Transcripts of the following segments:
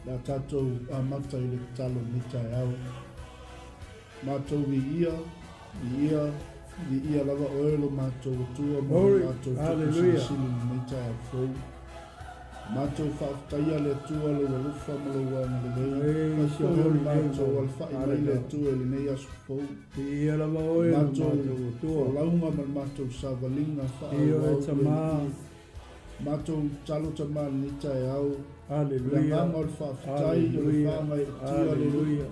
Le a tatou amata i le tatalo i lenei taeao. Matou viia, viia, viia lava oe lo matou Atua ma lo matou Tupu Silisili i lenei taeao fou. Matou faafetaia le Atua lou alofa ma lou agalelei. Fai foi o le matou alafai mai le Atua i lenei aso fou. Viia lava oe lo Matou matou Atua. folauga ma le matou savaliga Ioe faaauau le Tama. Alii. Matou tatalo Tama i lenei taeao. O le Aleluia. agaga o le faafetai o le Aleluia. faagaeetia le Alii Aleluia.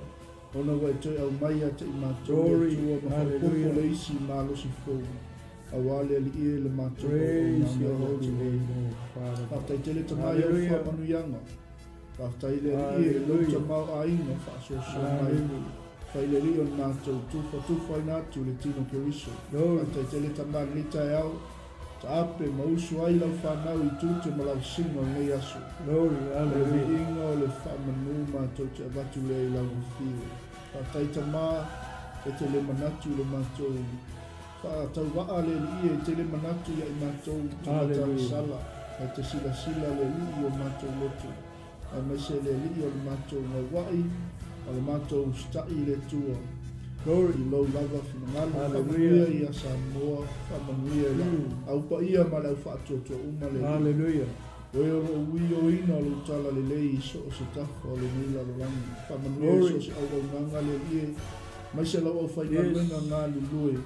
ona ua e toe aumai ia te i matou le Glory. Atua ma faaopoopo Hallelujah. le isi malosi fou aua le Alii e le matou Praise auaunaga your i le holy Atua. name, O Father Faafetai God. tele Tama i au Hallelujah. faamanuiaga. Faafetai le Alii e lou Hallelujah. tamaoaiga faasoasoa mai. Hallelujah. Fai le Alii o le matou tufatufaina atu le tino Keriso. Glory. Faafetai tele Tama i lenei taeao, taape ma usu ai lau fanau i tute ma lausina o lenei aso. Glory. O le Hallelujah. viiga o le faamanu matou te avatu lea i lau afio. Faafetai Tama, e te le manatu i le matou faatauvaa le Alii e te le manatu ia i matou tagata Hallelujah. sala, ae te silasila le Alii o matou loto. Aemaise le Alii o le matou gauai, o le matou usita'i i le Atua. Glory. I lou lava finagalo, Hallelujah. faamanuia ia Samoa, faamanuia i le au paia ma le au faatuatua uma le Alii. Hallelujah. Oe o lou uioina o lou tala lelei i so o se tafa o lenei lalolagi. Faamanuia i so o Glory. se auaunaga le Alii e, maise lau aufaigaluega Yes. galulue.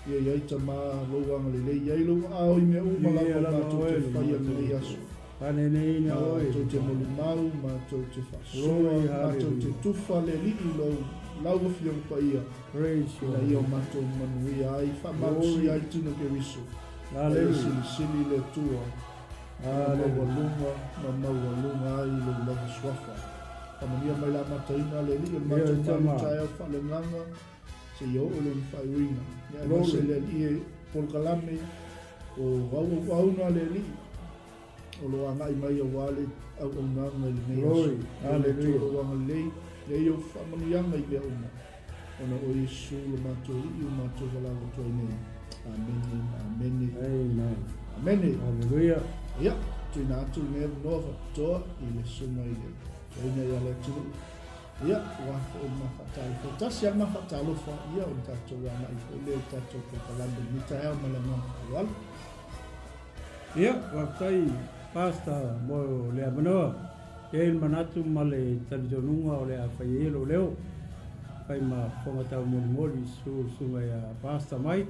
Ia iai Tama lou agalelei, iai lou aao i mea uma Viia lava lava matou oe te lo faia matou lenei Atua. aso. Faneneina oe Matou le te Tama. molimau, matou te faasoa, Glory. matou te Hallelujah. tufa le Alii lou lau afioga paia. Praise your Ina ia o holy name. matou manuia ai, faamalosia Glory. ai tino Keriso. Ia Hallelujah. silisili le Atua, ma Hallelujah. maualuga, ma maualuga ai lou lava suafa. Faamanuia mai le amataina le Alii o le Ioe matou malu Tama. taeao faaleagaga, seia oo lona faaiuina. Ia aemaise Glory. le Alii e polokalame o auauauna le Alii, o lo agai mai aua le auaunaga i lenei aso. Glory. Ia le Atua Hallelujah. lou agalelei, ia ia faamanuiaga i mea uma. Ona o Iesu le matou Alii o matou valaau atu ai nei. Amene, amene, Amen. amene. Hallelujah. Ia, tuuina atu lenei avanoa faapitoa i le susuga i le toeaina ia le atunuu. Ia, ua foi le mafaatalofa. Tasi lava le mafaatalofa, ia o le tatou agai foi lea i le tatou polokalame i lenei taeao ma le agaga faaaloalo. Ia, faafetai Pastor mo le avanoa. E i ai le manatu ma le talitonuga o le a fai ai lou leo. Fai ma fofoga taumolimoli i susu le susuga ia Pastor Mike.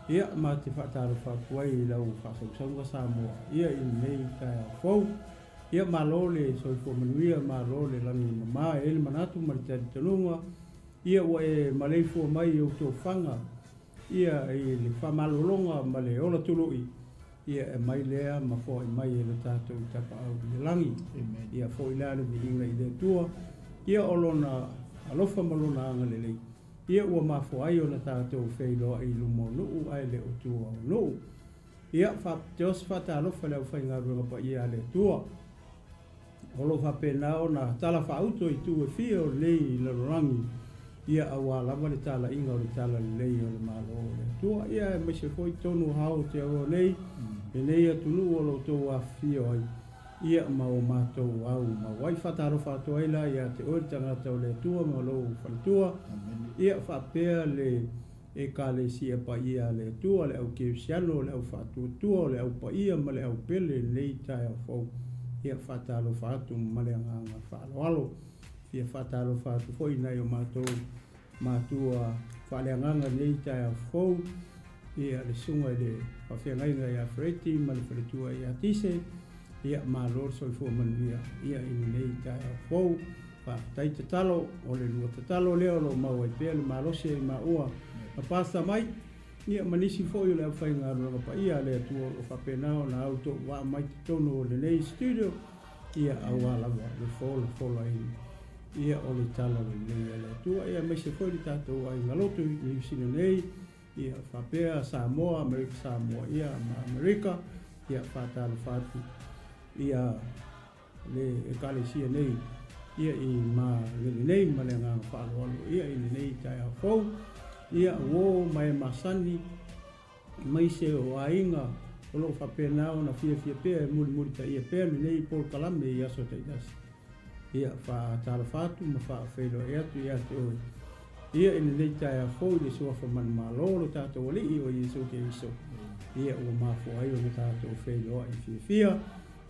Ia, ma te faatalofa atu ai i lau faasausauga Samoa ia i lenei taeao fou. Ia, malo le soifua manuia, malo le lagi mama. E i ai le manatu ma le talitonuga, ia ua e maleifua mai i ou tofaga ia i le faamalologa ma le ola tului, ia e mai lea ma foai mai e le tatou Tapaau i le lagi. Amen. Ia foi la le viiga i le Atua, ia o lona alofa ma lona agalelei, ia ua mafua ai ona tatou feiloai i luma o nuu ae le o tua o nuu. Ia faapitoa se faatalofa i le aufaigaluega paia a le Atua, o lo o faapena ona tala faauto i itu e fia o lenei lalolagi, ia aua lava le talaiga o le talalelei o le Malo o le Atua. Ia aemaise foi totonu o Aotearoa nei, lenei atunuu o lo o outou afifio ai, ia ma o matou au mau ai. Faatalofa atu ai la ia te oe le tagata o le Atua ma lou faletua, Amene. ia faapea le Ekalesia paia a le Atua, le au kerisiano, le au faatuatua, o le au paia ma le au pele i lenei taeao fou. Ia faatalofa atu ma le agaga faaaloalo. Fia faatalofa atu foi i nai o matou matua faaleagaga i lenei taeao fou, ia le susuga i le faafeagaiga ia Fereti ma le faletua ia Tise. Ia malo le soifua manuia ia i lenei taeao fou. Faafetai tatalo, o le lua tatalo lea o lo o maua ai pea le malosi ai maua ma Pastor Mike, ia ma nisi foi o le aufaigaluega paia a le Atua o lo o faapena ona autouvaa mai totonu o lenei studio, ia aua lava le folafolaina ia o le talalelei a le Atua. Ia aemaise foi le tatou aiga lotu i Niu Sila nei, ia faapea Samoa, Amerika Samoa ia ma Amerika, ia faatalofa atu ia le Ekalesia nei ia i Magele nei ma le agaga faaaloalo ia i lenei taeao fou. Ia uo ma e masani aemaise o aiga o lo o faapena ona fiafia pea e mulimulitaia pea lenei polokalame i aso taitasi. Ia faatalofa atu ma faafeiloai atu ia te oe. Ia i lenei taeao fou i le suafa manumalo o lo tatou Alii o Iesu Keriso. Ia ua mafua ai ona tatou feiloai fiafia,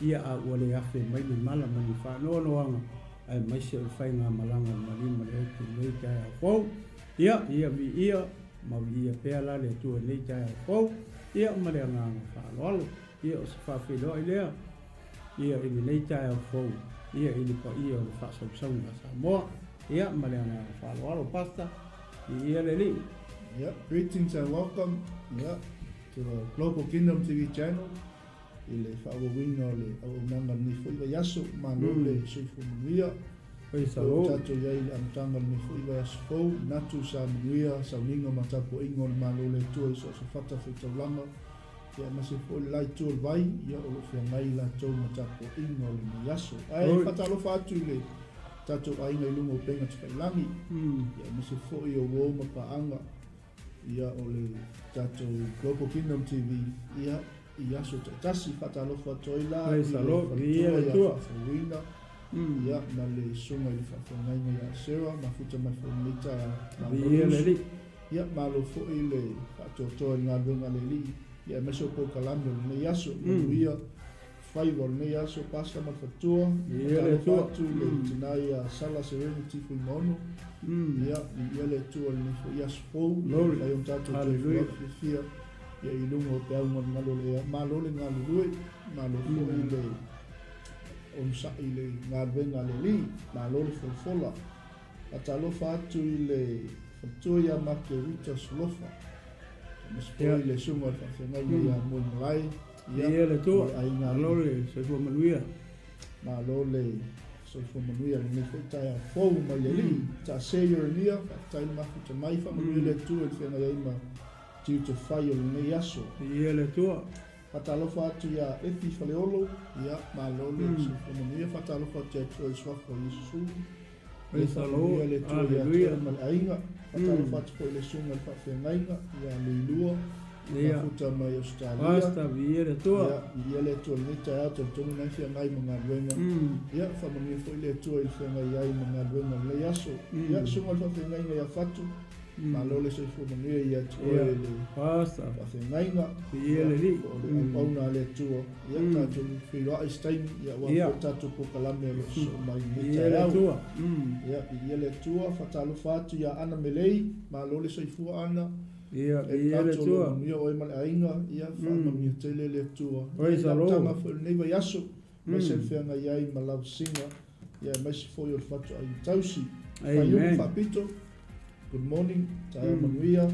ia a ua le afe mai ni mala ma ni faanoanoaga, aemaise o le faigamalaga a le maliu ma le oti i lenei taeao fou. Ia, ia viia ma viia pea la le Atua i lenei taeao fou, ia ma le agaga faaaloalo. Ia o se faafeiloai lea, ia i lenei taeao fou, ia i le paia o le faasausauga a Samoa. Ia ma le agaga faaaloalo, Pastor, viia le Alii. Yeah, greetings and welcome, yeah, to the Global Kingdom TV channel i le faaauauina o le auaunaga i lenei foi vaiaso. Malo le soifua manuia. Praise the O Lord. tatou i ai i le amataga o lenei foi vaiaso fou. Manatu sa manuia sauniga ma tapuaiga o le Malo o le Atua i so o se fatafaitaulaga. Ia aemaise foi le la itu o le vai, ia o lo o feagai i latou ma tapuaiga o lenei aso. Ae Oi. faatalofa atu i le tatou aiga i luga o upega tafailagi, ia aemaise foi o uo ma paaga, ia o le tatou Global Kingdom TV, ia i aso taitasi. Faatalofa atu ai la i Praise le the Lord. Viia faletua le ia Atua. Faafouina, ia ma le susuga i le faafeagaiga ia Sarah, mafuta mai foi i lenei taeao. Malo le Viia le uso. Alii. Ia, malo foi le faatoatoa i galuega a le Alii, ia aemaise o polokalame o lenei aso, manuia faiva o lenei aso, Pasta ma le faletua. Viia le Faatalofa Atua. atu i le tina ia Sala Serenity Fuimaono, ia viia le Atua i lenei foi aso fou, ia Glory. mafai ona tatou toe Hallelujah. fiafia ia i luga o peauga o le galu o le ea. Malo le galulue, malo foi le onosai i le galuega a le Alii, malo le folafola. Faatalofa atu i le faletua ia Margarita Solofa, aemaise foi Ia. le susuga o le faafeagaiga ia Moemalae, ia Viia le Atua. le aiga Malo le soifua manuia. Malo le soifua manuia lenei foi taeao fou mai le Alii. Taase Ieremia, faafetai le mafuta mai, faamanuia le Atua i le feagai ai ma tiute fai o lenei aso. Viia le Atua. Faatalofa atu ia Epi Faleolo, ia malo le soifua manuia. Faatalofa atu ia te oe i le suafa o Iesu. Praise the Lord. Faamanuia le Atua ia te oe Hallelujah. ma le aiga. Faatalofa atu foi i le susuga i le faafeagaiga ia Leilua, Ia. mafuta mai Australia. Pastor, viia le Atua. Ia, viia le Atua i lenei taeao, talitonu nai feagai ma galuega. Ia, faamanuia foi le Atua i le feagai ai ma galuega o lenei aso. Ia, susuga i le faafeagaiga ia Fatu, malo le soifua manuia ia te oe Ia. le Pastor, faafeagaiga. viia le Alii. O le auauna a le Atua. Ia, tatou feiloai i se taimi, ia, aua Ia. foi tatou polokalame o lo o sosoo mai i lenei Viia le taeao. Atua. Ia, viia le Atua, faatalofa atu ia Ana Melei, malo le soifua Ana. Ia, E viia le tatou lo Atua. manuia oe ma le aiga, ia faamanuia tele le Atua. Praise Ia, the Lord. amataga foi o lenei vaiaso, aemaise le feagai ai ma lausiga, ia aemaise foi o le fatuaiga tausi. Amen. Faiupu faapito, good morning, taeao manuia,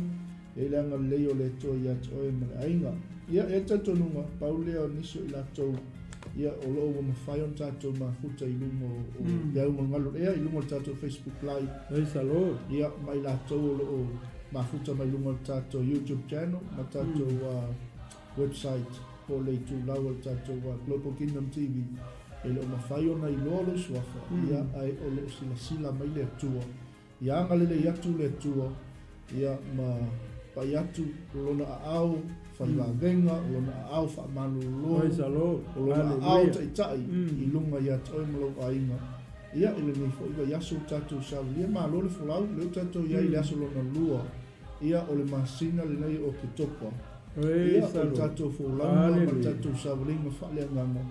ia i le agalelei o le Atua ia te oe ma le aiga. Ia, e talitonuga, pau lea o nisi o i latou, ia o loo ua mafai ona tatou mafuta i luga o peauga o le galu o le ea, i luga o le tatou Facebook Live. Praise the Lord. Ia, ma i latou o loo mafuta mai luga o le tatou YouTube channel ma tatou website po o le itulau o le tatou Global Kingdom TV. E le o mafai ona iloa lou suafa, ia, ae o loo silasila mai le Atua. Ia agalelei atu le Atua, ia, ma pai atu o lona aao faivavega, o lona aao faamalolo, Praise the Lord. o lona aao Hallelujah. taitai i luga ia te oe ma lou aiga. Ia, i lenei foi vaiaso o tatou saulia, malo le folau, lea ua tatou i ai i le aso lona lua, ia o le masina lenei o Oketopa. Ia, Praise the o le Lord. tatou folauga ma le Hallelujah. tatou savaliga faaleagaga.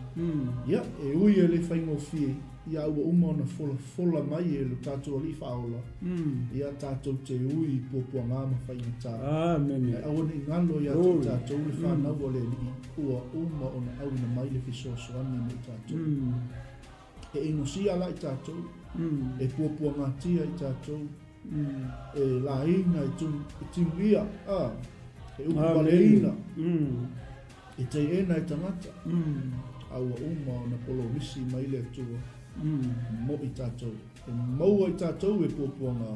Ia, e ui e le faigofie, ia ua uma ona folafola mai e le tatou Alii faaola. Ia tatou te ui i puapuaga ma faigata. Amen. Ae aua ne i galo ia te Glory. tatou le fanau o le Alii, ua uma ona auina mai le fesoasoani mo tatou. E inosia la i tatou, e puapuagatia i tatou, e laina e timuia, e upuvaleina, e teiena e tagata, a ua uma ona polomisi mai le Atua mo i tatou. E maua i tatou e puapuaga,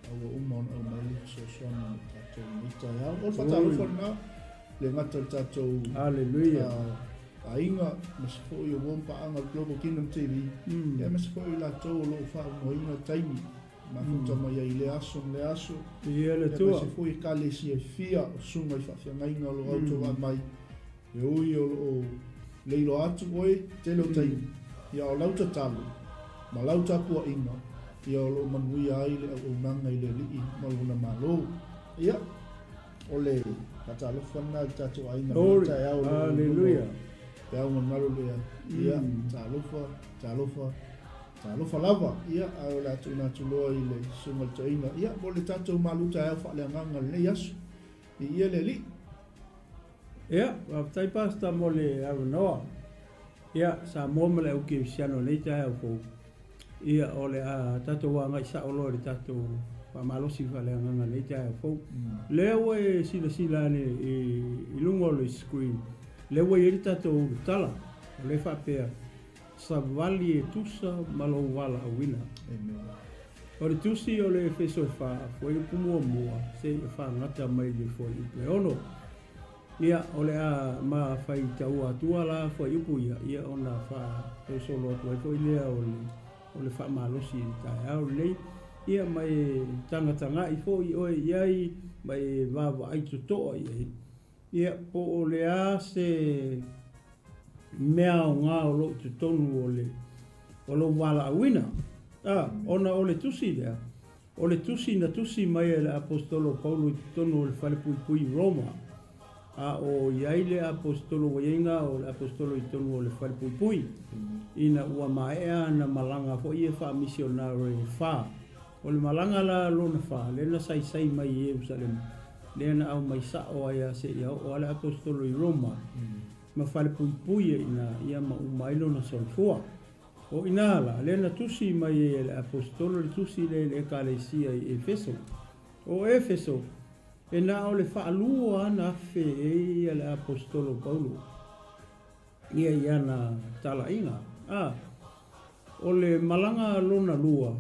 a ua uma ona aumai le fesoasoani mo tatou i lenei taeao. O le faatalofa lena, le gata o le tatou Hallelujah. aiga, aemaise foi o uo ma paaga o le Global Kingdom TV, ia aemaise foi i latou o loo faaaunoaina taimi, mafuta mai ai i le aso ma le aso. Viia le Ia, Atua. aemaise foi ekalesia e fia o susuga i faafeagaiga o loo autovaa mai, e ui o loo leiloa atu oe tele o taimi, ia o lau tatalo, Ma lau tapuaiga, ia o lo o manuia ai le auaunaga i le Alii ma Lona Malo. Ia, o le faatalofa lena i le tatou aiga i lenei taeao o lo o i luga o peau malumalu lea. Ia, talofa, talofa, talofa lava. Ia, ae o le a tuuina atu loa i le Susuga i le Toeaina, ia, mo le tatou malu taeao faaleagaga i lenei aso. Viia le Alii. Ia, faafetai Pastor mo le avanoa. Ia, Samoa ma le au kerisiano i lenei taeao fou. Ia, o le a tatou agai sao loa i le tatou faamalosi faaleagaga i lenei taeao fou. Lea ua e silasila ane i luga o le screen, lea ua i ai le tatou ulutala, o lea e faapea, Savali e tusa ma lou valaauina. Amen. O le tusi o le Efeso e fa, fuaiupu muamua, seia fagata mai le fuaiupu e ono. Ia, o le a ma faitaua atua la fuaiupu ia, ia ona faasolosolo atu ai foi lea o le, o le faamalosi i le taeao lenei. Ia, ma e tagatagai foi oe i ai, ma e vaavaai totoa i ai. Ia, po o le a se mea aoga o lo o i totonu o le, o lou valaauina. A, ona o le tusi lea, o le tusi na tusi mai e le Aposetolo o Paulo i totonu o le falepuipui i Roma, a o i ai le Aposetolo ua i ai na o le Aposetolo i totonu o le falepuipui, ina ua maea ana malaga foi e faamisionare e fa. O le malaga la lona fa, lea na saisai mai i Ierusalema, lea na aumai sao ai lava seia oo lava le Aposetolo i Roma, ma falepuipui ai i ina, ia ma uma ai lona soifua. O i ina la, lea na tusi mai ai e le Aposetolo le tusi lea i le Ekalesia i Efeso. O Efeso, e na o le faalua ana afe e ia le Aposetolo Paulo ia i ana talaiga. A, o le malaga lona lua,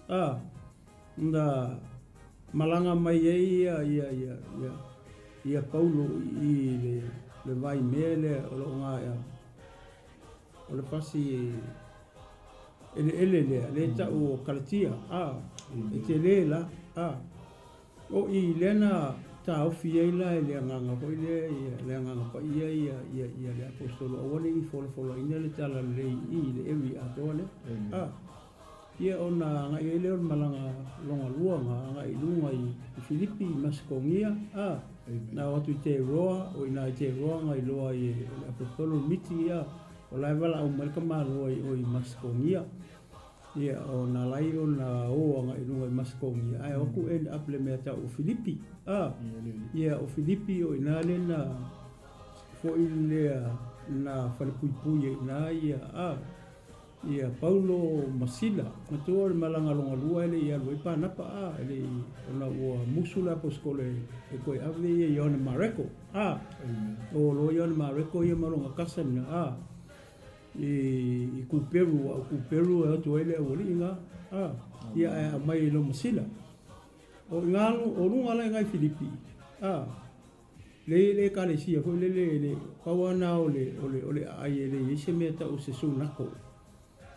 a, na malaga mai ai ia, ia, ia, ia, ia Paulo i le, le vaimea lea o lo o gaea. O le pasi eleele lea, lea e tau o Kalatia, a, e tele la, a. O i lea na taofi ai la e le Agaga foi lea, ia, le Agaga Paia ia, ia, ia le Aposetolo aua ne i folafolaina le Talalelei i le area atoa lea. A. Ia ona agai ai lea o le malaga lona lua na agai i luga i Filipi i Masetonia, a, na o atu i Teroa, o i ina i Teroa na iloa ai e le Aposetolo le miti, a, o la e valaau mai le tamaloa i o i Masetonia. Ia, ona ala ai ona o agai i luga i Masetonia, ae o atu end up le mea tau o Filipi, a. Ia, o Filipi o i ina lea na foi lea na falepuipui ai i ina ia, a. Ia Paulo ma Sila. Matua o le malaga lona lua e le i alu ai Panapa, a, e le i, ona ua musu le aposetolo e toe ave ia Ioane Mareko, a. O loa Ioane Mareko ia ma lona kasa lena, a, i, i Kuperu, a o Kuperu e o atu ai le aualii na, a, ia ae aumai ai loa ma Sila. O i ina, o luga la i ina i Filipi, a. Leai e le Ekalesia foi lele e le, pau lava na o le, o le, o le aai e leai ai se mea tau o se sunako,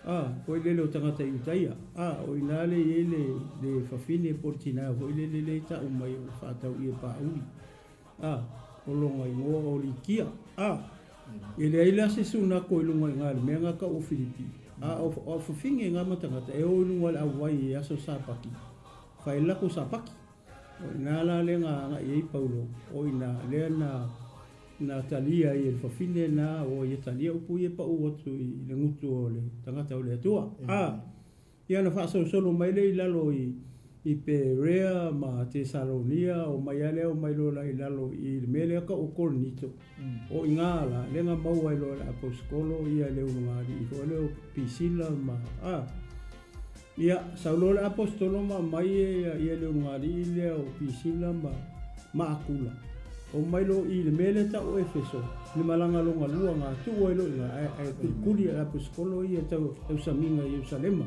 a, foi lele o tagata Iutaia, a, o ina lea e i ai le, le fafine po o le tina foi lele lea e tau mai o le faatau ie paauli, a, o lona igoa o Likia, a, e leai la se sunako i luga i ina i le mea na tau o Filipi, a, o, o fafine na ma tagata e o i luga i le auwai i aso Sapati, fai lako Sapati. O i ina la lea na agai ai Paulo, o i ina lea na, na talia ai e le fafine na, ua ia talia upu ia pau atu i le gutu o le tagata o le Atua. A, ia na faasolosolo mai lea i lalo i, i Perea ma Tesalonia, o mai lava lea o mai loa la i lalo i le mea lea tau o Korinito. O i ina la lea na maua ai loa e le aposetolo ia le ulugalii foi lea o Pisila ma, a, Ia, sau loa le Aposetolo ma aumai ia le ulugalii lea o Pisila ma ma Akula. Omai loa i le mea lea tau o Efeso, i le malaga lona lua na tuu ai loa i ina, ae ae kulikuli e le Aposetolo ia tau tausamiga i Ierusalema.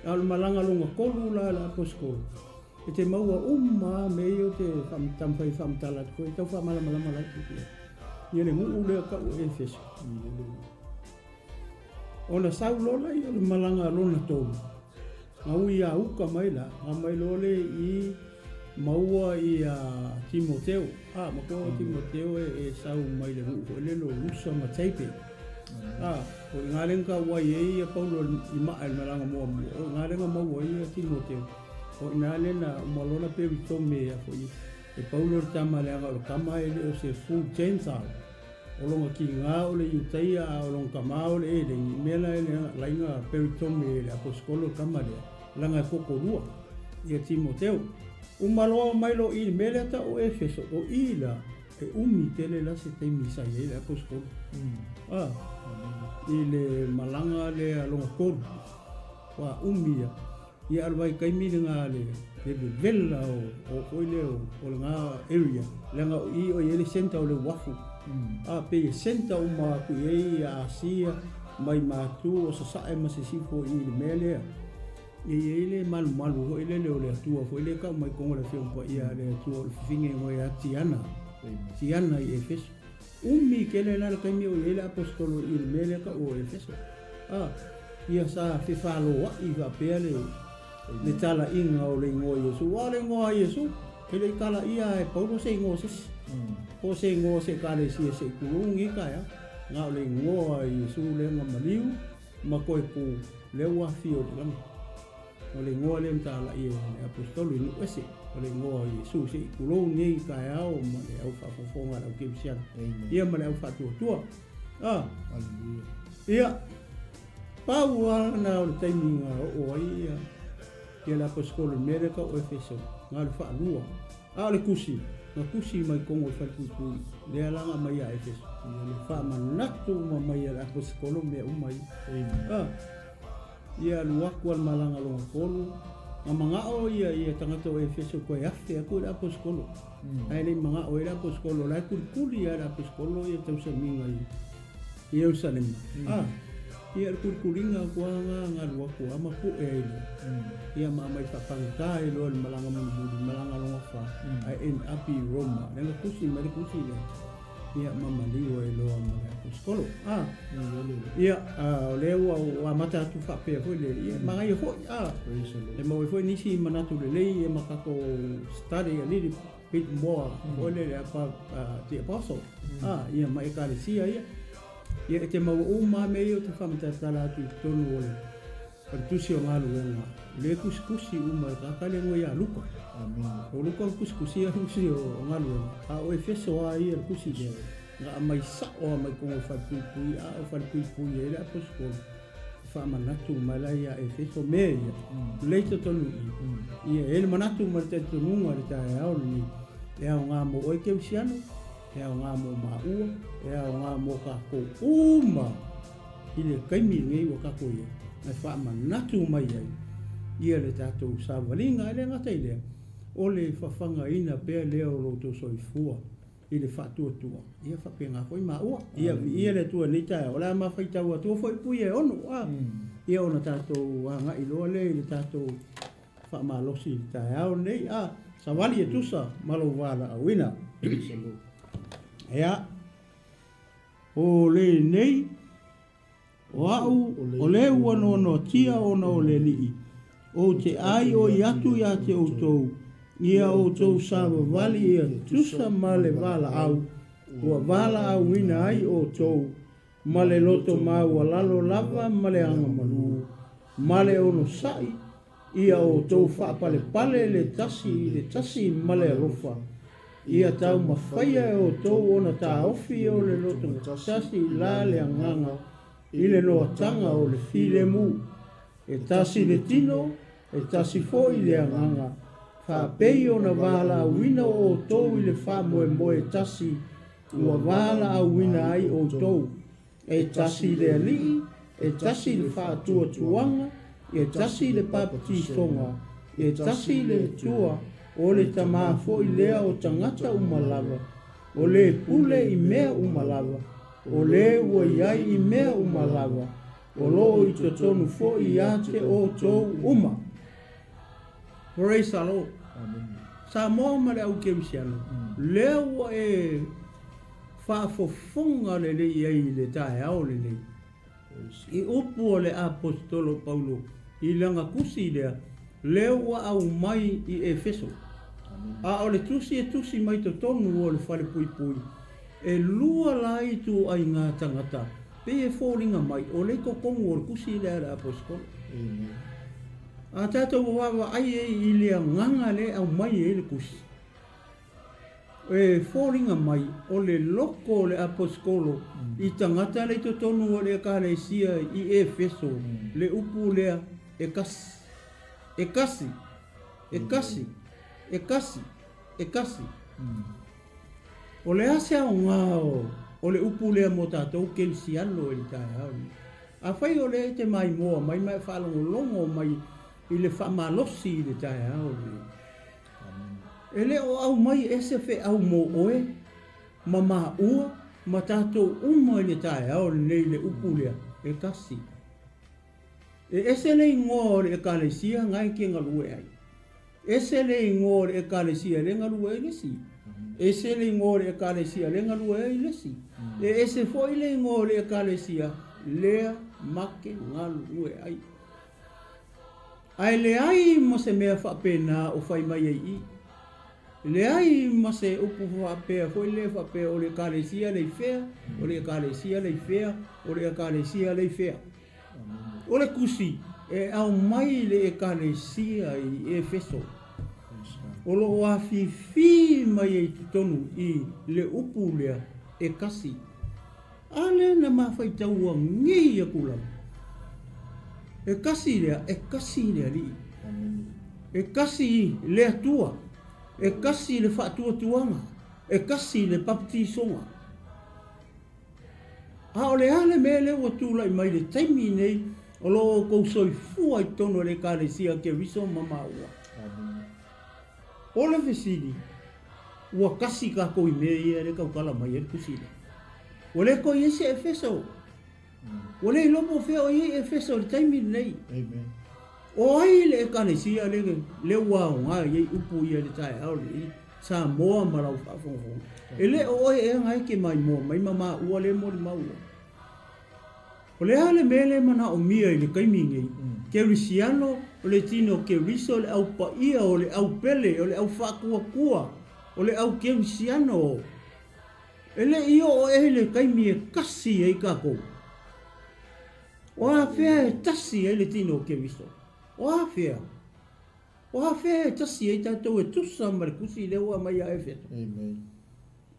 A o le malaga lona tolu la a le Aposetolo, e te maua uma lava mea ia ou te taumafai e faamatala atu foi, e tau faamalamalama laitiiti ai ia le nuu lea tau o Efeso. Ona sau loa lea o le malaga lona tolu, na ui a uka mai la, na mai loa lea i maua ia Timoteo. A, matua o Timoteo e, e sau mai le nuu foi lele o Lusa ma Tape. A, o i ina lea na tau ai e ia Paulo i maa i le malaga muamua, o i ina lea na maua ai ia Timoteo. O i ina lea na uma loa ona peritome a foi e Paulo le tama leaga o le tama e le o se full Gentile. O lona tiga o le Iutaia a o lona tama o le Eleni, mea la e ala ai ona peritome e le Aposetolo le tama lea, leaga e tokolua ia Timoteo. Uma loa omai loa i i le mea lea tau o Efeso, o i la e umi tele la se taimi sa i ai le Aposetolo. A, i le malaga lea lona tolu, ua umi ia. Ia a o le vaitaimi lena le vevela o foi lea o lena area, leaga o i o i ai le centre o le uafu. A pei e centre uma atu i ai ia Asia mai Matu o Sasae ma Sisifo i le mea lea. Ia i ai le malumalu foi lele o le Atua foi lea e tau mai totonu o le Afioga Paia a le Atua o le fafine e igoa ia Tiana, Tiana i Efeso. Umi tele la le taimi o i ai le Aposetolo i le mea lea tau o Efeso. A, ia sa fefaloai faapea le, le talaiga o le igoa o Iesu. Aua o le igoa o Iesu, e le i talaia e Paulo se igoa o se isi, po o se igoa o se Ekalesia se i tulou lenei taeao. Na o le igoa o Iesu lea na maliu ma toe tu, lea ua afio i le lagi. O le igoa lea na talai e le Aposetolo i nuu ese, o le igoa o Iesu. Se i tulou nei taeao ma le au faafofoga a le au kerisiano, ia ma le au faatuatua. A, ia, pau lava lena o le taimi na oo ai ia, ia le Aposetolo i le mea lea tau o Efeso, na o le faalua. A o le tusi, na tusi mai totonu o le falepuipui, lea la na aumai ia Efeso. Faamanatu uma mai e le Aposetolo mea uma ia. A, Ia alu atu a le malaga lona tolu, na manao ia ia tagata o Efeso toe afe atu i le Aposetolo. Ae le i manao ai le Aposetolo, o la e kulikuli lava e le Aposetolo ia tausamiga i Ierusalema. A, ia le kulikuliga atu lava na na alu atu lava ma pue ai loa. Ia ma aumai faapagata ai loa i le malaga mulimuli, malaga lona fa, ae end up i Roma. Lea na tusi mai le tusi lea. Ia ma maliu ai loa ma le aposetolo. A, ia, o lea ua ua amata atu faapea foi le, ia, manaia foi, a, e maua ai foi nisi manatu lelei ia ma tatou study a little bit more foi lele about the apostle, a, ia ma Ekalesia ia. Ia, e te maua uma lava mea ia ou te faamatalatala atu i totonu o le O le Tusi o Galuega, lea e tusitusi uma e tagata lea igoa ia Luka. O Luka na tusitusia le Tusi o Galuega, a o Efeso lava ia le tusi lea, na aumai sao lava mai totonu o le falepuipui, a o falepuipui ai le Aposetolo, e faamanatu mai la ia Efeso mea ia, lea i totonu i i. Ia, e i ai le manatu ma le talitonuga i le taeao lenei, e aoga mo oe kerisiano, e aoga mo maua, e aoga mo tatou uma. I le taimi lenei ua tatou i ai, e faamanatu mai ai ia le tatou savaliga. E le gata i lea, o le fafagaina pea lea o lo outou soifua i le faatuatua, ia faapena foi maua. Ia viia le Atua i lenei taeao, o le a ma faitau atua foi pui e ono, a, ia ona tatou agai loa lea i le tatou faamalosi i le taeao lenei, a, savali e tusa ma lou valaauina. Ia. O lenei, o a'u, o le ua noanoatia ona o le Alii, ou te ʻaiʻoi atu iā te ʻoutou, ia ʻoutou savavali ia tusa ma le valaau ua valaauina ai ʻoutou, ma le loto maualalo lava ma le agamalu, ma le onosai, ia ʻoutou faapalepale le tasi i le tasi ma le alofa, ia taumafaia e ʻoutou ona taofi o le lotogatasi i la le agaga i le noataga o le filemu, e tasi le tino, e tasi foi le agaga, faapei ona valaauina ʻoutou i le faamoemoe tasi ua valaauina ai ʻoutou. E tasi le Alii, e tasi le faatuatuaga, e tasi le papatisoga, e tasi le Atua, o le Tama foi lea o tagata uma lava, o le pule i mea uma lava, o le ua i ai i mea uma lava, o lo o i totonu foi ia te outou uma. Praise the Lord. Samoa ma le au kerisiano, lea ua e faafofoga lelei i ai i le taeao lenei, i upu a le Aposetolo Paulo i lana tusi lea, lea ua aumai i Efeso. A o le tusi e tusi mai totonu o le falepuipui, e lua la ituaiga tagata. Pei e foliga mai o lea i totonu o le tusi lea a le Aposetolo. A tatou vaavaai ai i le agaga lea e aumai ai le tusi, e foliga mai o le loko o le Aposetolo i tagata lea i totonu o le Ekalesia i Efeso, le upu lea e kasi, e kasi, e kasi, e kasi, e kasi. O le a se aoga o le upu lea mo tatou kerisiano i le taeao lenei? Afai o lea e te maimoa mai ma e faalogologo mai i le faamalosi i le taeao lenei, e le o aumai e se feau mo oe ma maua ma tatou uma i le taeao lenei le upu lea, e kasi. E ese le igoa o le Ekalesia na e te galue ai. Ese le igoa o le Ekalesia le galue ai le isi. Ese le igoa o le Ekalesia le galue ai le isi. E ese foi le igoa o le Ekalesia lea ma te galulue ai. Ae leai ma se mea faapena o fai mai ai i. Leai ma se upu faapea foi lea faapea o le Ekalesia le i fea, o le Ekalesia le i fea, o le Ekalesia le i fea. O le tusi e aumai i le Ekalesia i Efeso, o lo o afifi mai ai i totonu i le upu lea e kasi. A lea na ma faitaua nei aku lava. E kasi lea, e kasi le Alii. E kasi le Atua. E kasi le faatuatuaga. E kasi le baptisoga. A o le a le mea lea ua tulai mai i le taimi nei o lo o outou soifua i totonu o le Ekalesia Keriso ma maua? O le fesili, ua kasi kākou i mea ia lea e tautala mai ai le tusi lea? Ua le toe i ai se Efeso. Ua le iloa po o fea o i ai Efeso i le taimi lenei. O ai le Ekalesia lea ua aoga i ai upu ia i le taeao lenei? Samoa ma lau faafogafoga. E le o oe ea na e te maimoa mai ma maua lea molimau. O le a le mea lea e manaomia i le taimi nei? Kerisiano, o le tino Keriso, le au paia, o le au pele, o le au faatuatua, o le au Kerisiano. E le i oo ea i le taimi e kasi ai tatou? O afea e tasi ai le tino o Keriso? O afea? O afea e tasi ai tatou e tusa ma le tusi lea ua aumai ia Efeso?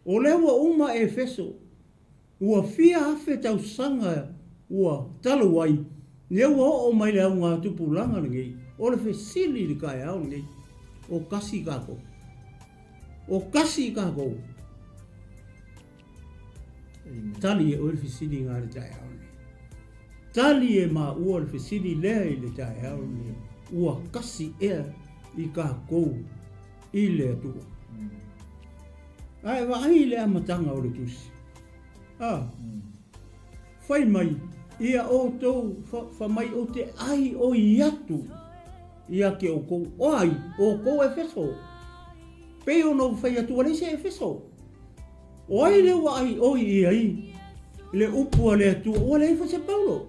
O lea ua uma Efeso, ua fia afe tausaga ua talu ai, lea ua oo mai le augatupulaga lenei, o le fesili i le taeao lenei, o kasi tatou. O kasi tatou. Tali e oe le fesili nga le taeao nei. Tali e maua le fesili lea i le taeao nei. Ua kasi ea i kākou i le Atua. Ae vaai i le amataga o le tusi. A, fai mai, ia outou fa mai ou te ai oi atu ia te outou. O ai, outou Efeso. Pei ona ou fai atu, ua leai se Efeso. O ai lea ua aioi i ai le upu a le Atua? Ua leai foi se Paulo.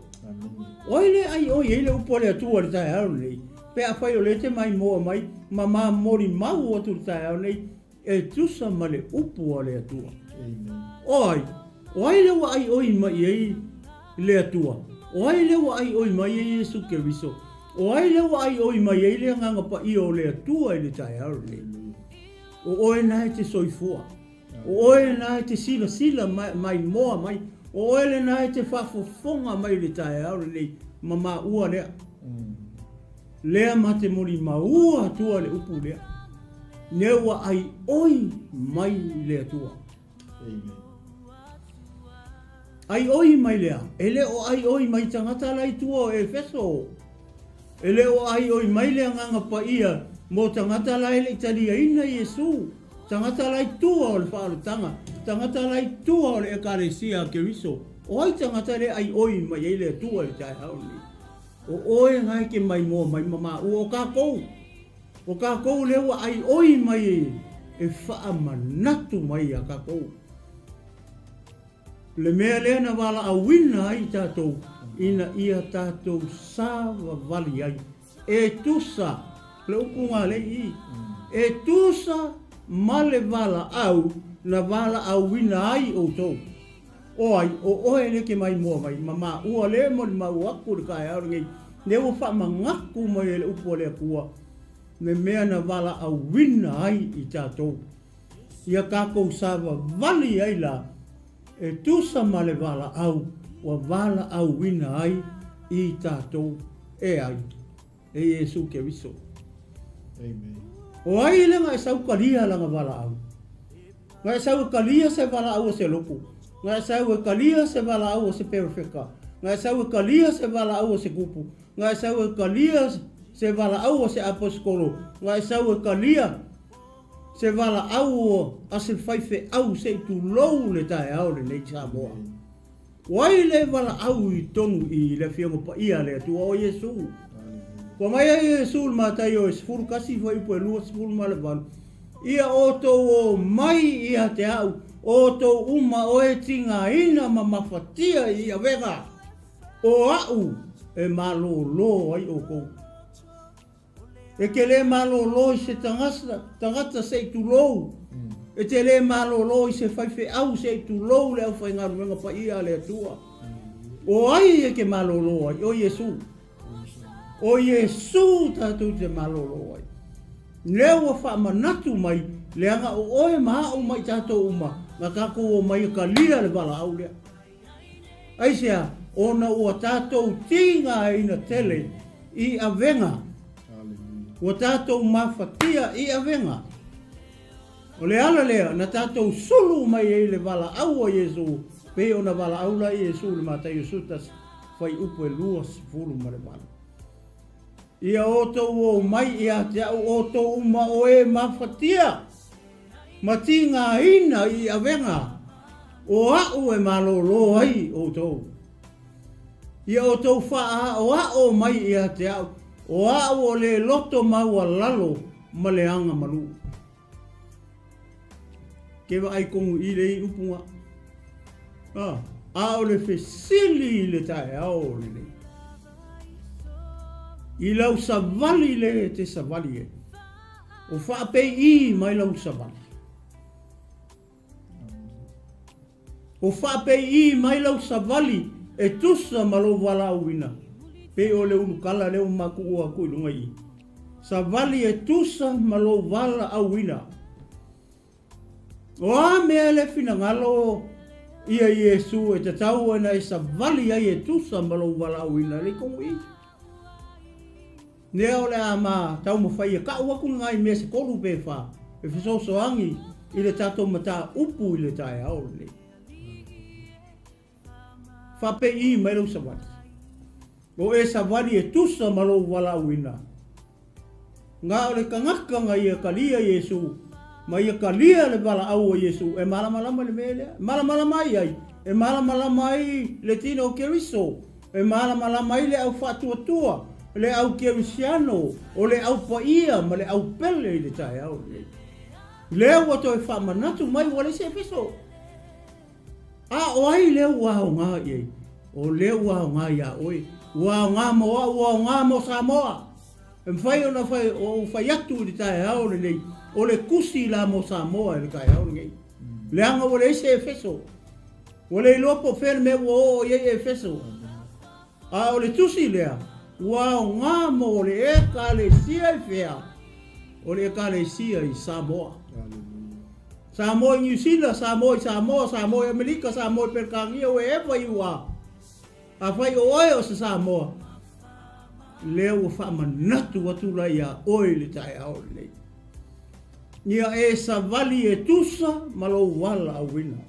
O ai lea aioi ai le upu a le Atua i le taeao lenei? Pe afai o lea e te maimoa mai ma mamolimau atu i le taeao nei e tusa ma le upu a le Atua. O ai? O ai lea ua aioi mai i ai le Atua? O ai lea ua aioi mai ai Iesu Keriso? O ai lea ua aioi mai ai le Agaga Paia o le Atua i le taeao lenei? O oe na e te soifua. O oe lena e te silasila maimoa mai. O oe lena e te faafofoga mai i le taeao lenei ma maua lea. Lea ma te molimauua atua le upu lea. Lea ua aioi mai le Atua. Aioi mai lea, e le o aioi mai tagata la i tua o Efeso. E le o aioi mai le Agaga Paia mo tagata la e le i taliaina Iesu, tagata la i tua o le faaolataga, tagata la i tua o le Ekalesia a Keriso. O ai tagata le aioi mai ai le Atua i le taeao lenei? O oe na e te maimoa mai ma maua o tatou. O tatou lea ua aioi mai e faamanatu mai ia tatou. Le mea lea na valaauina ai tatou ina ia tatou savavali ai. E tusa, le upu galei i, e tusa ma le valaau na valaauina ai outou. O ai, o oe lea e te maimoa mai, ma maua lea e molimau atu i le taeao lenei, lea ua faamanatu mai e le upu a le Atua, le mea na valaauina ai i tatou. Ia tatou savavali ai la e tusa ma le valaau ua valaauina ai i tatou e ai, e Iesu Keriso. Amen. O ai le na e sau talia lana valaau? Na e sau e talia se valaau a se lotu. Na e sau e talia se valaau a se perofeta. Na e sau e talia se valaau a se tupu. Na e sau e talia se valaau a se aposetolo. Na e sau e talia se valaau a se faifeau se i tulou le taeao lenei Samoa. O ai le valaau i totonu i le Afioga Paia a le Atua? O Iesu. Ua mai ai Iesu i le Mataio e 11 fuaiupu e 28, Ia outou o mai ia te au, outou uma o e tigaina ma mafatia i avega, o a'u e malōlō ai outou. E te lē malōlō i se tagata se i tulou, e te lē malōlō i se faifeau se i tulou le aufaigaluega paia a le Atua. O ai e te malōlō ai? O Iesū. O Iesū tatou te malōlō ai. Lea ua faamanatu mai, leaga o oe ma a'u ma i tatou uma, na tatou omai e talia le valaau lea. Aisea? Ona ua tatou tigaina tele i avega. Ua tatou mafatia i avega. O le ala lea na tatou sulu mai ai le valaau a Iesu, pei ona valaau la Iesu i le Mataio 11, fuaiupu e 28. Ia outou o mai ia te a'u outou uma o e mafatia ma tigaina i avega o a'u e malōlō ai outou. Ia outou faaʻaoaʻo mai ia te a'u, o a'u o le loto maualalo ma le aga malū. Ke vaai kogu i le upu ga. A, a o le fesili i le taeao lenei. I lau savali le te savali e. O faapeiʻī mai lau savali. O faapeiʻī mai lau savali e tusa ma lou valaauina, pei o le ulukala lea ua matuua atu i luga i i. Savali e tusa ma lou valaauina. O a mea le finagalo ia Iesu e tatau ona e savali ai e tusa ma lou valaauina le tonu i? Nea o le a ma taumafai e ka'u aku ngai mea se kolu pe fa e fesoasoani i le tatou mataupu i le taeao lenei. Faapeiʻī mai lou savali. O e savali e tusa ma lou valaauina. Ga o le tagata na ia talia Iesu, ma ia talia le valaau a Iesu, e malamalama i le mea lea. E malamalama ai ai? E malamalama ai le tino o Keriso. E malamalama ai le au faatuatua, le au kerisiano, o le au paia ma le au pele i le taeao lenei. Lea ua toe faamanatu mai ua leai se Efeso. A o ai lea ua aoga i ai? O lea ua aoga iā oe, ua aoga mo au, ua aoga mo Samoa. E mafai ona fai, ou fai atu i le taeao lenei, o le tusi la mo Samoa i le taeao lenei. Leaga ua leai se Efeso. Ua le iloa po o fea le mea ua oo i ai Efeso. A o le tusi lea, ua aoga mo le Ekalesia i fea? O le Ekalesia i Samoa. Samoa i Niu Sila, Samoa i Samoa, Samoa i Amerika, Samoa i Peretania, wherever you are. Afai o oe o se Samoa, lea ua faamanatu atu la iā oe i le taeao lenei. Ia e savali e tusa ma lou valaauina.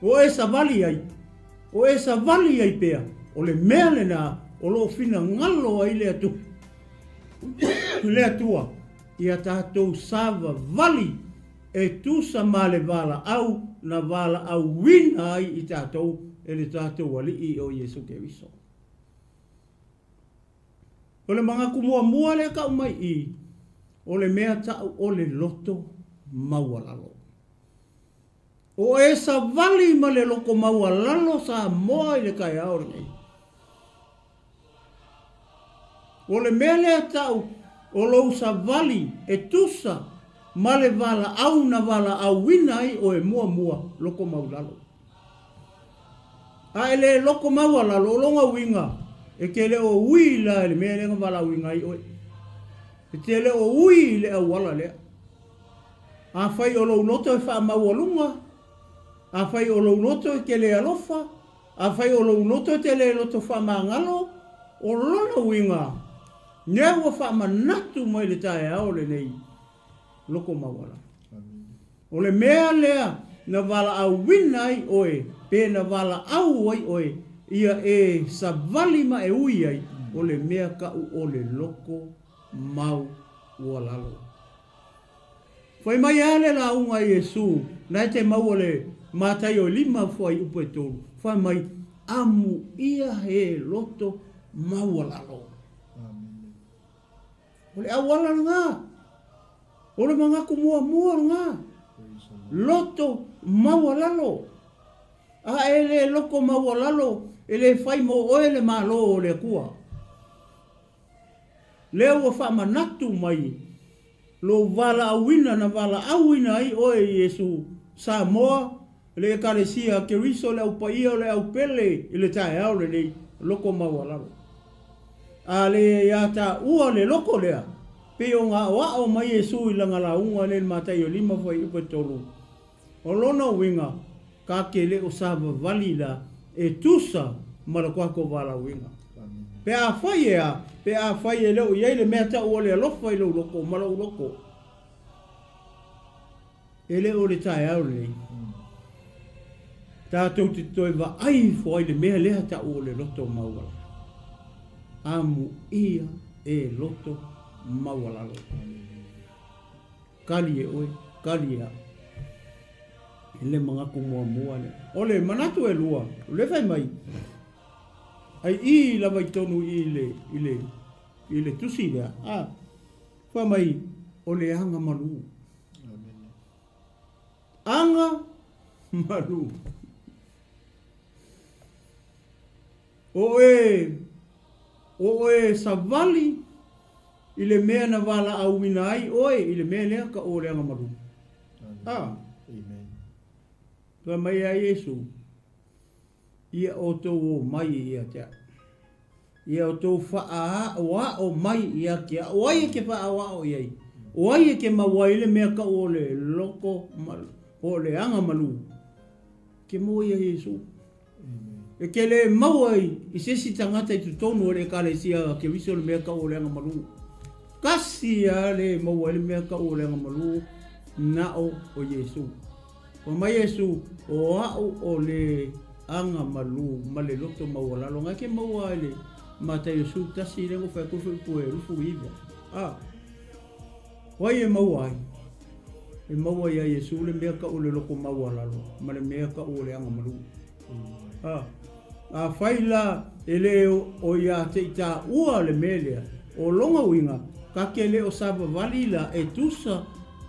O e savali ai, o e savali ai pea, o le mea lena o lo o finagalo ai le Atua, le Atua ia tatou savavali e tusa ma le valaau na valaauina ai i tatou e le tatou Alii o Iesu Keriso. O le manatu muamua lea tau mai i, o le mea tau o le loto maualalo. O e savali ma le loto maualalo Samoa i le taeao lenei. O le mea lea tau o lou savali e tusa ma le valaau na valaauina ai oe muamua loko maulalo. A e le loko maualalo, o lona uiga, e te le o ui la i le mea lea na valaauina ai oe. E te le o ui i le auala lea. Afai o lou loto e faamaualuga, afai o lou loto e te le alofa, afai o lou loto e te le loto faamagalo, o lona uiga, lea ua faamanatu mai le taeao lenei, loko maualalo. O le mea lea na valaauina ai oe, pe na valaau ai oe, ia e savali ma e ui ai, o le mea kaʻu o le loko maualalo. Fai mai a le lauga a Iesu, na e te maua le Mataio e lima fuaiupu e tolu, fai mai, Amuia he loto maualalo. O le auala lena. O le manatu muamua lena. Loto maualalo. A e le loto maualalo, e le fai mo oe le Malo o le Atua. Lea ua faamanatu mai lou valaauina na valaauina ai oe e Iesu Samoa, le Ekalesia a Keriso, le Au Paia o le Au Pele i le taeao lenei, loko maualalo. A le ia taua le loko lea, pei ona aoao mai Iesu i lana lauga lea i le Mataio lima fuaiupu e tolu, O lona uiga, ka te le o savavali la e tusa ma le tatou valaauina. Pe afai e a, pe afai e le o i ai le mea tau o le alofa i lou loko ma lou loko, e le o le taeao lenei tatou te toe vaai ifo ai i le mea lea tau o le loto maualalo. Amuia e loto maualalo. Kali e oe, kali e au. E le manatu muamua lea. O le manatu e lua, o lea fai mai, ai i lava i tonu i le, i le, i le tusi lea, a, fai mai, o le aga malu. Aga malu. O e, o e savali i le mea na valaauina ai oe i le mea lea ka o le agamalu. A. Amen. Fai mai ia Iesu, Ia outou o mai ia te au. Ia outou faaʻaoaʻo mai ia te au. O ai e ke faaʻaoaʻo i ai? O ai e ke maua ai le mea kaʻu o le loko malu, po o le aga malu? Ke moe ia Iesu. E ke le maua i se isi tagata i totonu o le Ekalesia a Keriso le mea kau o le agamalu. Kasi a le maua ai le mea kau o le agamalu nao o Iesu. Fai mai Iesu, O a'u o le agamalu ma le loto maualalo. Ngai ke maua ai le Mataio 11 le gofa e kofu ipu e lufu iwa. A. O ai e maua ai? E maua iā Iesū le mea kaʻu o le loko maualalo ma le mea kaʻu o le agamalu. A, afai la e le o iā te i tāua le mea lea, o lona uiga, ka ke le o savavali la e tusa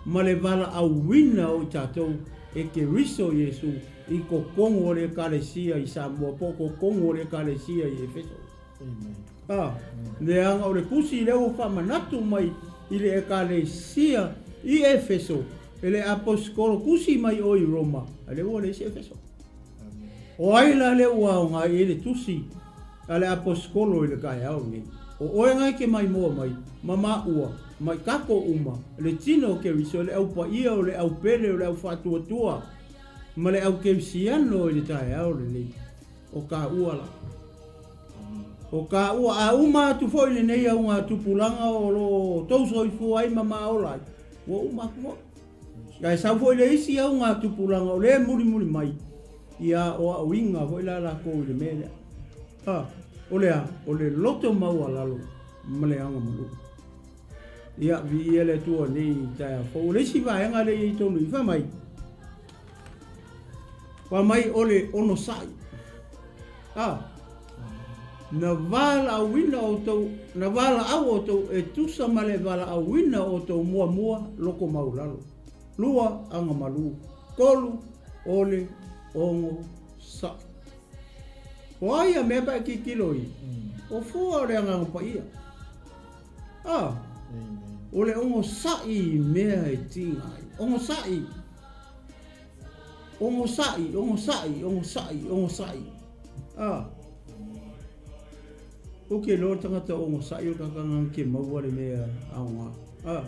ma le valaauina o i tatou e Keriso Iesū i totonu o le Ekalesia i Samoa po o totonu o le Ekalesia i Efeso. A, leaga o le tusi lea ua faamanatu mai i le Ekalesia i Efeso e le aposetolo tusi mai o i Roma, a lea ua leai se Efeso. O ai la lea ua aoga i ai le tusi a le aposetolo i le taeao lenei? O oe na e ke maimoa mai, ma maua, ma i tatou uma, le tino o Keriso, le au paia o le au pele o le au faatuatua, ma le au kerisiano i le taeao lenei. O kāua la. O kāua, a uma atu foi lenei augatupulaga o lo o tou soifua ai ma maola ai, ua uma atu foi. Ae sau foi le isi augatupulaga o lea e mulimuli mai, ia o aoina foi la lakou i le mea lea. A, o le a? O le loto maualalo ma le agamalu. Ia, viia le Atua nei i taeao fou. O le isi vaega lea e i ai tonu i, fai mai, Fai mai o le onosai. A, na valaauina outou, na valaau outou e tusa ma le valaauina o outou muamua loko maulalo. Lua, agamalu. Tolu, o le onosai. O ai ia mea pe a tilotilo i? O fua o le Agaga Paia. A, o le onosai i mea e tiga ai. Onosai. Onosai, onosai, onosai, onosai. A. Ou ke iloa le tagata ogosaʻi o le tagata ke maua le mea aoga. A.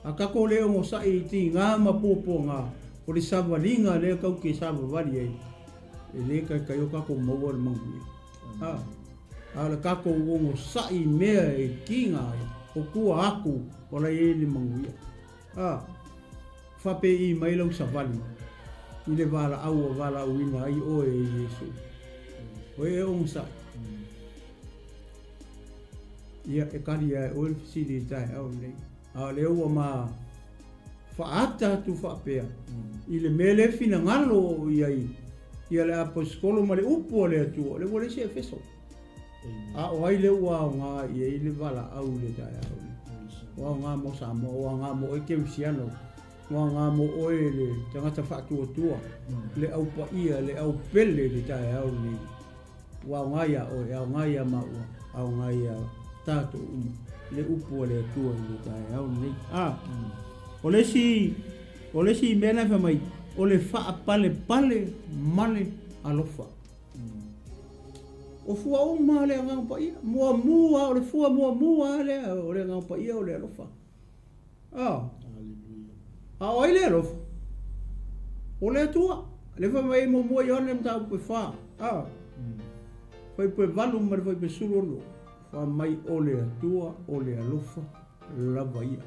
A tatou le ogosaʻi i tigā ma puapuagā, o le savaliga lea tatou te savavali ai, e lē taitai o tatou maua le manuia. A. A o le tatou ogosaʻi i mea e tiga ai, o tua atu o la e i ai le manuia. A. Faapei mai lau savali i le valaau ua valaauina ai oe e Iesu. O e onosai. Ia, e kali ia e oe le fesili i le taeao lenei. A o lea ua ma faaata atu faapea i le mea lea e finagalo o i ai ia le aposetolo ma le upu a le Atua, o lea ua leai se Efeso. A o ai lea ua aoga i ai le valaau i le taeao lenei? Ua aoga mo Samoa, ua aoga mo oe Kerisiano, ua aoga mo oe le tagata faatuatua, le au paia, le au pele i le taeao lenei. Ua aoga iā oe, e aoga iā maua, aoga iā tatou uma le upu a le Atua i le taeao lenei. A, o le isi, o le isi mea lena e fai mai, o le faapalepale ma le alofa. O fua uma le Agaga Paia. Muamua, o le fua muamua lea o le Agaga Paia o le alofa. A. A o ai le alofa? O le Atua. Le fai mai muamua Ioane mataupu e 4. A. Fuaiupu e 8 ma le fuaiupu e 16. Fai mai o le Atua o le alofa lava ia.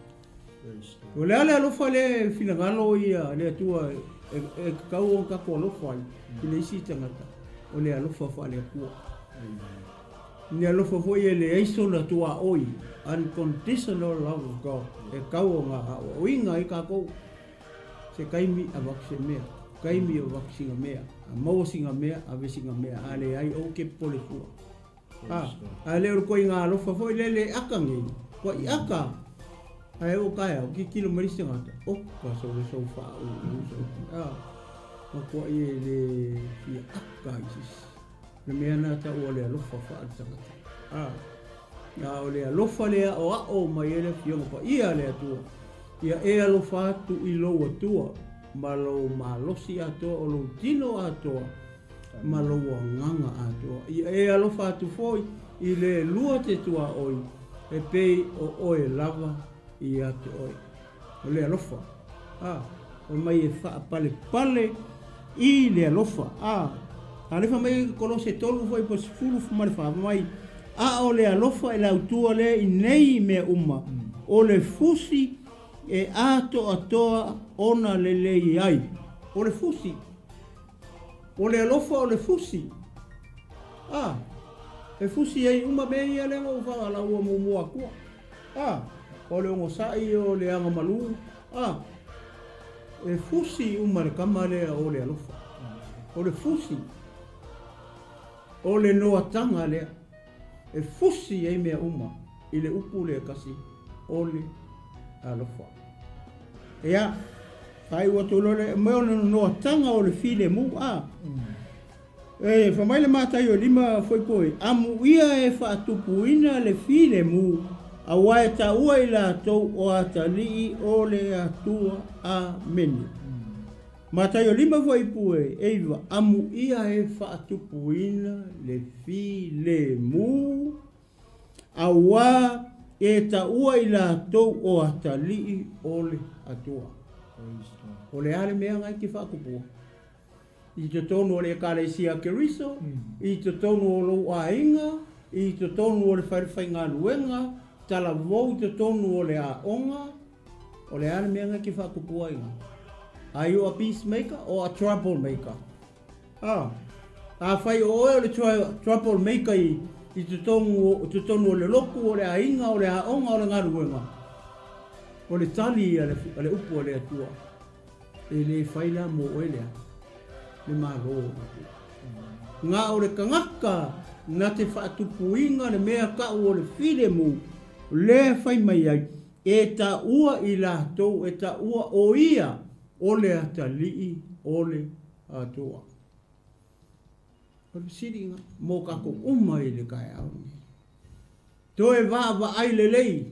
O le a le alofa lea e finagalo ia le Atua e tatau ona tatou alofa ai i le isi tagata, o le alofa faale-Atua. Le alofa foi e leai sona tuaoi, unconditional love of God, e tau ona aoaoina ai tatou se taimi avatu se mea, taimi avatu sina mea, a maua sina mea, ave sina mea, a leai ou te popole fua. A, ae le o le koiga alofa foi lea le aka nei, kua i aka, ae o taeao, tilotilo mai le isi tagata, oka sole sou faauluulu sou, a, matua i e le fia aka i se isi. Le mea na taua le alofa faale-tagata. A, a o le alofa le aʻoaʻo mai ai le Afioga Paia a le Atua, ia e alofa atu i lou Atua ma lou malosi atoa, o lou tino atoa, ma lou agaga atoa. Ia e alofa atu foi i le lua te tuaoi, e pei o oe lava ia te oe. O le alofa, a, fai mai e faapalepale i le alofa, a. A lea fai mai Kolose 3 foi po 14 fai mai, a o le alofa e lautua lea i nei mea uma, o le fusi e atoatoa ona lelei ai. O le fusi. O le alofa o le fusi. A, e fusi ai uma mea ia lea na ou faalaua muamua atua. A, o le onosai o le agamalu. A, e fusi uma le tama lea o le alofa. O le fusi. O le noataga lea. E fusi ai mea uma i le upu lea tasi, o le alofa. Ia, faaiu atu loa le mea o le noataga o le filemu, a. E, fai mai le Mataio 5 fuaipoi, Amuia e faatupuina le filemu, aua e taua i latou o atalii o le Atua. Amene. Mataio 5 fuaiupu e 9, Amuia e faatupuina le filemu, auā e taua i latou o atalii o le Atua. O le a le mea na e te faatupua? I totonu o le Ekalesia Keriso, i totonu o lou aiga, i totonu o le falefaigaluega, talavou i totonu o le aoga, O le a le mea na ke faatupua ai? Are you a peacemaker or a troublemaker? Ah, afai o oe o le troublemaker i, i totonu, totonu o le lotu, o le aiga, o le aoga, o le galuega, o le tali a le, a le upu a le Atua, e le fai la mo oe lea, le Malo o le Atua. Na o le tagata na te faatupuina le mea tau o le filemu, lea fai mai ai, E taua i latou e taua o ia o le atalii o le Atua. O le fesili lena mo tatou uma i le taeao lenei. Toe vaavaai lelei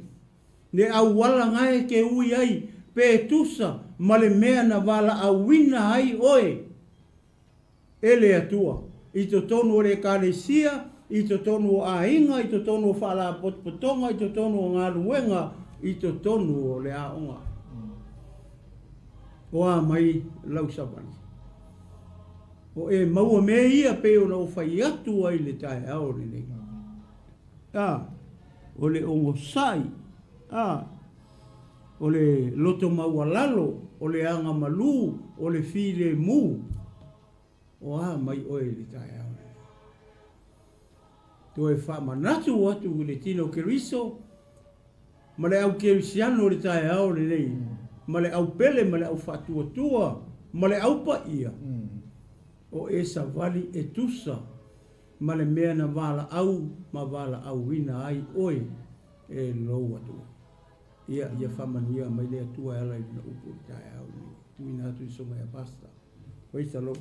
le auala na e te ui ai pe tusa ma le mea na valaauina ai oe e le Atua. i totonu o le ekalesia, i totonu o aiga, i totonu o faalapotopotoga, i totonu o galuega, i totonu o le aoga. O a mai lau savali? O e maua mea ia pei ona ou fai atu ai i le taeao lenei. A, o le onosai, a, o le loto maualalo, o le agamalu, o le filemu. O a mai oe i le taeao lenei? Toe faamanatu atu i le tino Keriso ma le au kerisiano o le taeao lenei, ma le au pele ma le au faatuatua ma le au paia, o e savali e tusa ma le mea na valaau ma valaauina ai oe e lou Atua. Ia, ia faamanuia mai le Atua e ala i lana upu i le taeao lenei. Tuuina atu i susuga ia Pastor. Praise the Lord.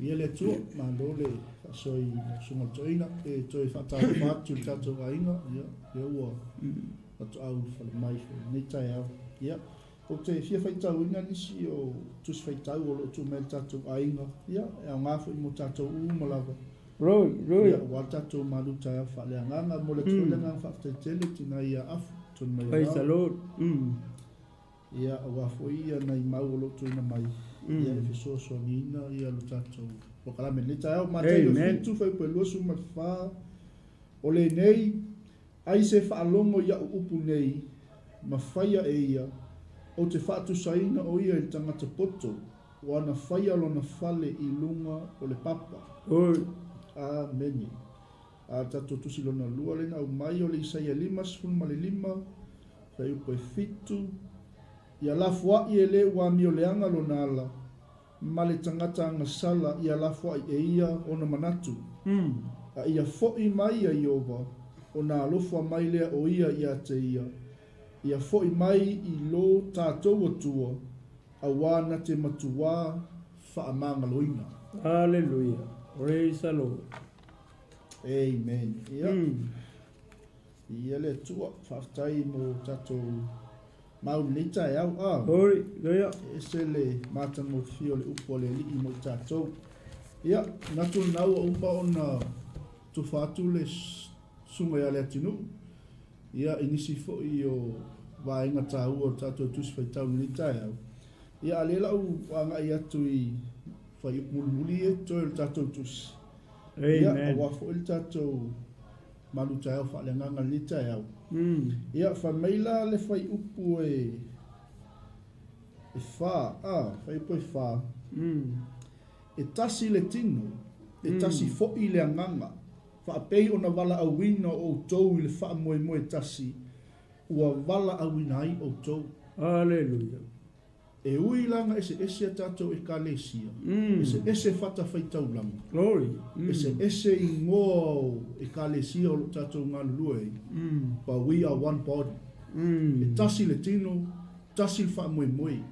Ia le Atua, malo le faasoa i lau susuga i le toeaina, e toe faatalofa atu i le tatou aiga, ia, lea ua faatoa ulufale mai foi i lenei taeao. Ia, ou te fia faitauina nisi o tusi faitau o lo o tuu mai e le tatou aiga, ia, e aoga foi mo tatou uma lava. Glory, glory. Ia, aua le tatou malu taeao faaleagaga. Momoli atu foi le agaga faafetai tele i tina ia Afu, tonu mai Praise the Lord. Ia, aua foi ia nai mau o lo o tuuina mai, ia e fesoasoaniina ia lo tatou polokalame i lenei taeao. Mataio 7, fuaiupu e 24, O lenei, ai se faalogo i a'u upu nei, ma faia e ia, ou te faatusaina o ia i le tagata poto, ua ana faia lona fale i luga o le papa. Amene. A tatou tusi lona lua lea na aumai o le Isaia 55, fuaiupu e 7, Ia lafoa'i e le ua amioleaga lona ala, ma le tagata agasala ia lafoa'i e ia ona manatu. A ia fo'i mai ia Ieova, ona alofa mai lea o ia ia te ia, ia fo'i mai i lo tatou Atua, auā na te matuā faamagaloina. Hallelujah. Praise the Lord. Amen. Ia. Ia le Atua, faafetai mo tatou mau i lenei taeao. Ah. Hallelujah. E ese le matagofie o le upu a le Alii mo i tatou. Ia, manatu lena ua uma ona tufa atu le susuga ia Leatinuu, ia, i nisi foi o vaega taua o le tatou Tusi Faitau i lenei taeao. Ia, a o lea la ua agai atu i fuaiupu mulimuli ia e totoe o le tatou Tusi. Ia, aua foi le tatou malu taeao faaleagaga i lenei taeao. Ia, fai mai la le fuaiupu e fa, a, fuaiupu e fa, E tasi le tino, e tasi foi le agaga, faapei ona valaauina outou i le faamoemoe tasi, ua valaauina ai outou. Aleluia. E ui la na eseese a tatou Ekalesia, eseese fatafaitaulaga, Glory. Eseese igoa o Ekalesia o lo o tatou galulue ai, but we are one body. E tasi le tino, tasi le faamoemoe.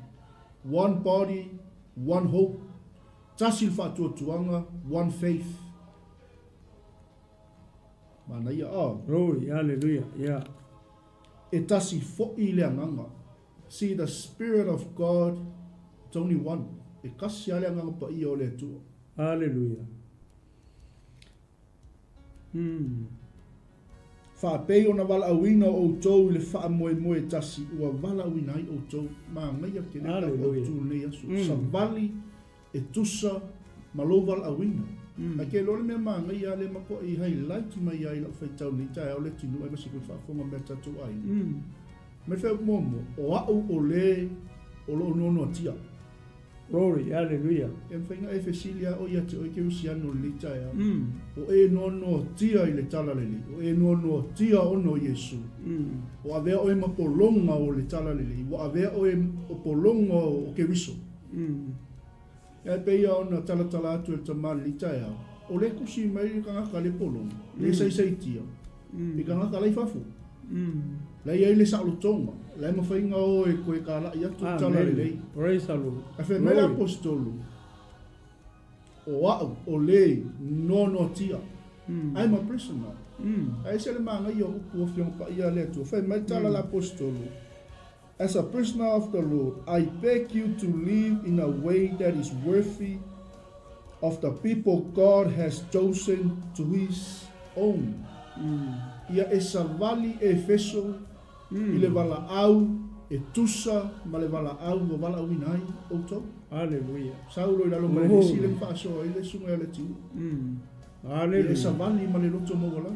One body, one hope, tasi le faatuatuaga, one faith. Manaia, oh. Glory, hallelujah, yeah. E tasi foi le agaga. See, the Spirit of God, it's only one. E kasi lava le Agaga Paia o le Atua. Hallelujah. Faapei ona valaauina outou i le faamoemoe tasi ua valaauina ai outou. Manaia tele le tau autu i lenei aso. Savali e tusa ma lou valaauina. Ae ke iloa le mea manaia lava lea matuai highlight mai ai i lau faitau i lenei taeao le atunuu aemaise foi le faafofoga mai a le tatou aiga. Mai le faaiupu muamua, o au o le o lo o noanoatia. Glory, hallelujah. E mafai ona e fesili lava oe ia te oe Kerisiano i lenei taeao, o e noanoatia i le Talalelei, o e noanoatia ona o Iesu, o avea oe ma pologa o le Talalelei, ua avea oe o pologa o Keriso. E pei lava ona talatala atu e le tama i lenei taeao, o lea e tusi mai le tagata le pologa, le saisaitia, i tagata la i fafo. La e i ai le saolotoga, la e mafai ona o e toe talai atu le tala lelei. Praise the Lord. Ae fai mai le Aposetolo, O au, o le noanoatia. I am a prisoner. Ae ese le manaia o upu Afioga Paia a le Atua. Fai mai le tala a le Aposetolo, As a prisoner of the Lord, I beg you to live in a way that is worthy of the people God has chosen to his own. Ia e savali Efeso i le valaau e tusa ma le valaau ua valaauina ai outou. Hallelujah. Saulo i lalo ma le lisi le faasoa ai le susuga ia Letiu. Ia e savali ma le loto maualalo.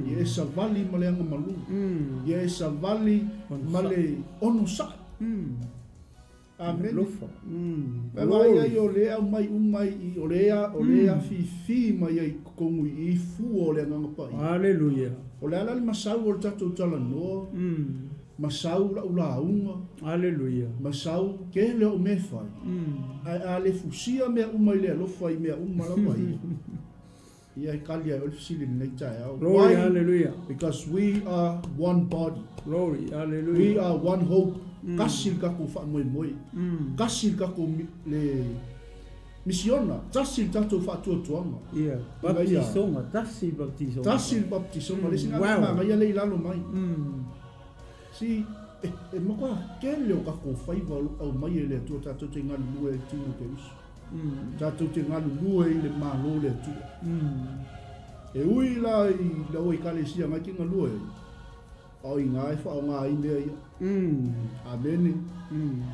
Ia e savali ma le agamalu. Ia e savali ma le onosai. Amene. Alofa. Vaai Glory. ai o le aumai uma i i, o le o le afifi mai ai i totonu i i fua o le Agaga Paia. Hallelujah. O le a la le masau o le tatou talanoa, masau lau lauga, Hallelujah. masau tele o mea e fai, ae a le fusia mea uma i le alofa i mea uma lava ia, ia e kali ai o le fesili i lenei taeao. Glory, Why? hallelujah. Because we are one body. Glory, We hallelujah. are one hope. Tasi le tatou faamoemoe. Tasi le tatou le misiona. Tasi le tatou faatuatuaga. Ia, Ina ia. baptisoga, tasi baptisoga. Tasi le baptisoga. Le isi Wow. galuega magaia lea i lalo mai. Si, e, e matua tele o tatou faiva o lo o aumai e le Atua tatou te galulue ai i le tino o Keriso. Tatou te galulue i le Malo o le Atua. E ui la i lau Ekalesia ngai ke galue ai, a o inā e faaaoga ai mea ia. Amene.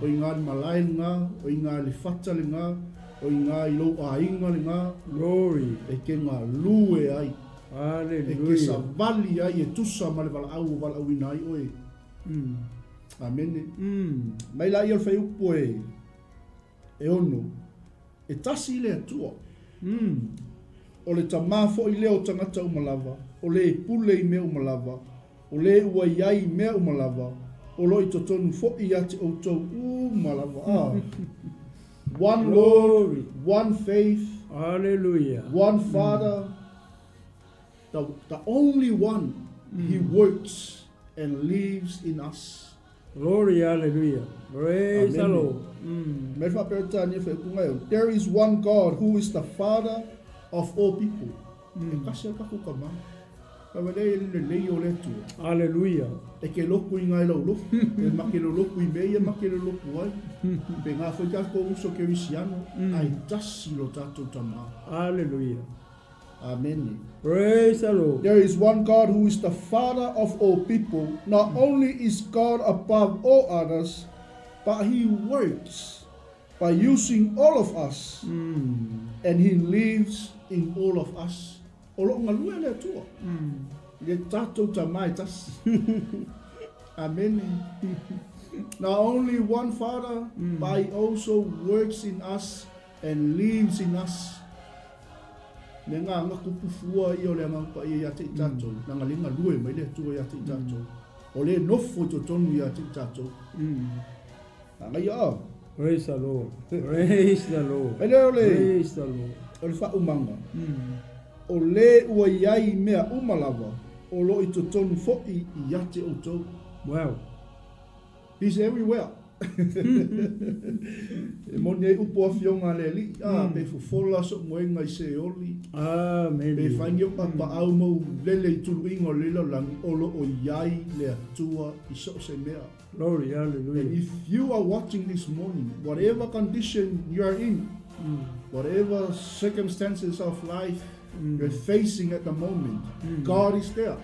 O inā le malae lena, o inā le fata lena, o inā i lou aiga lena, Glory. e ke galue ai. E ke Hallelujah. savali ai e tusa ma le valaau o valaauina ai oe. Amene. Mai laia o le fuaiupu e e ono. E tasi le Atua. O le tamā foʻi lea o tagata uma lava, o lē pule i mea uma lava, o lē ua iai i mea uma lava, o loo i totonu foʻi ia te outou uma lava. Ah. One Lord, Glory. one faith, Hallelujah. one Father, the only one, He works and lives in us. Glory, hallelujah. Praise the Amen. Lord. Me faaperetania faaupuga e, There is one God who is the Father of all people. E kasi a takou tamā. Lava lea e le lelei o le Atua. Hallelujah. E ke loku i ngai lau loku. E make le loku i mea ia make le loku ai. Pe ngā foi tatou uso kerisiano. Ai tasi lo tatou tamā. Hallelujah. Amen. Praise the Lord. There is one God who is the Father of all people. Not only is God above all others, but He works by using all of us, and He lives in all of us. O loo galue le Atua. Le tatou tamā e tasi. Amen. Not only one Father, but He also works in us and lives in us. Me ngā ngā kupu fua ia o le Agaga Paia ia te i tatou. Nanga le galue mai le Atua ia te i tatou. O le nofo i totonu ia te i tatou. Anga ia a. Praise the Lord. Praise the Lord. Mai lea o le, Praise the Lord. o le faaumaga. O le ua iai mea uma lava, o loo i totonu foʻi ia te outou. Wow. He's everywhere. E moni ai upu afioga a le alii, a pe fofola soʻu moega i Seoli, Amen. pe faigi o papaʻau mau lele i tuluʻiga o le lalolagi, o loo iai le Atua i so o se mea. Glory, And hallelujah. if you are watching this morning, whatever condition you are in, whatever circumstances of life you're facing at the moment, God is there.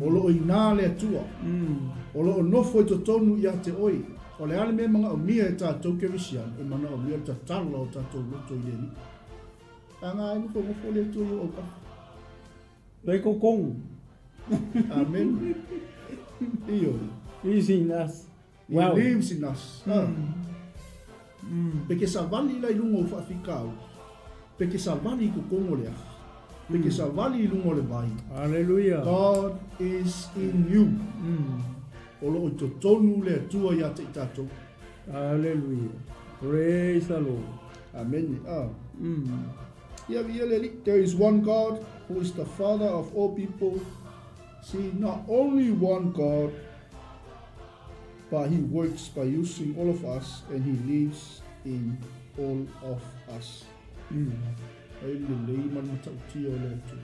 O loo inā le Atua. O loo nofo i totonu ia te oe. O le a le mea magaomia e tatou kerisiano, e manaomia le tatala o tatou loto i le Alii. Aga ai nofo le Atua i o autafa. Le kokong. Amen. Io. He's in us. He Wow. lives in us. Ah. Pe ke savali la i luga o faafikau. Pe ke savali i kokogo le afi. Pe ke savali i luga o le vai. Hallelujah. God is in you. O loo i totonu le Atua ia te i tatou. Hallelujah. Praise the Lord. Amen. Ah. Ia via le Alii. There is one God who is the Father of all people. See, not only one God, but He works by using all of us and He lives in all of us. Ai lelei ma le matautia o le Atua.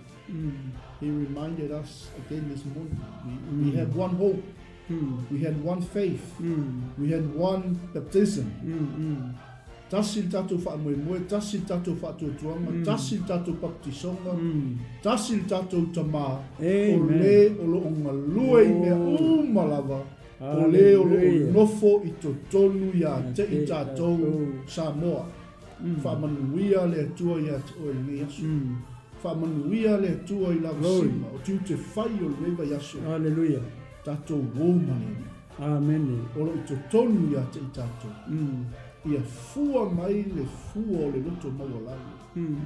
He reminded us again this morning. We had one hope. We had one faith. We had one baptism. Tasi le tatou faamoemoe, tasi le tatou faatuatuaga, tasi le tatou papatisoga, tasi le tatou Tamā, o le o lo o galue i mea uma lava, o le o lo o nofo i totonu iā te i tatou Samoa. Faamanuia le Atua iā te oe i lenei aso. Faamanuia le Atua i lavasiga o tiute fai o lenei vaiaso. Hallelujah. Tatou uō ma le Alii. Amene. O lo o i totonu iā te i tatou. Ia fua mai le fua o le loto maualalo.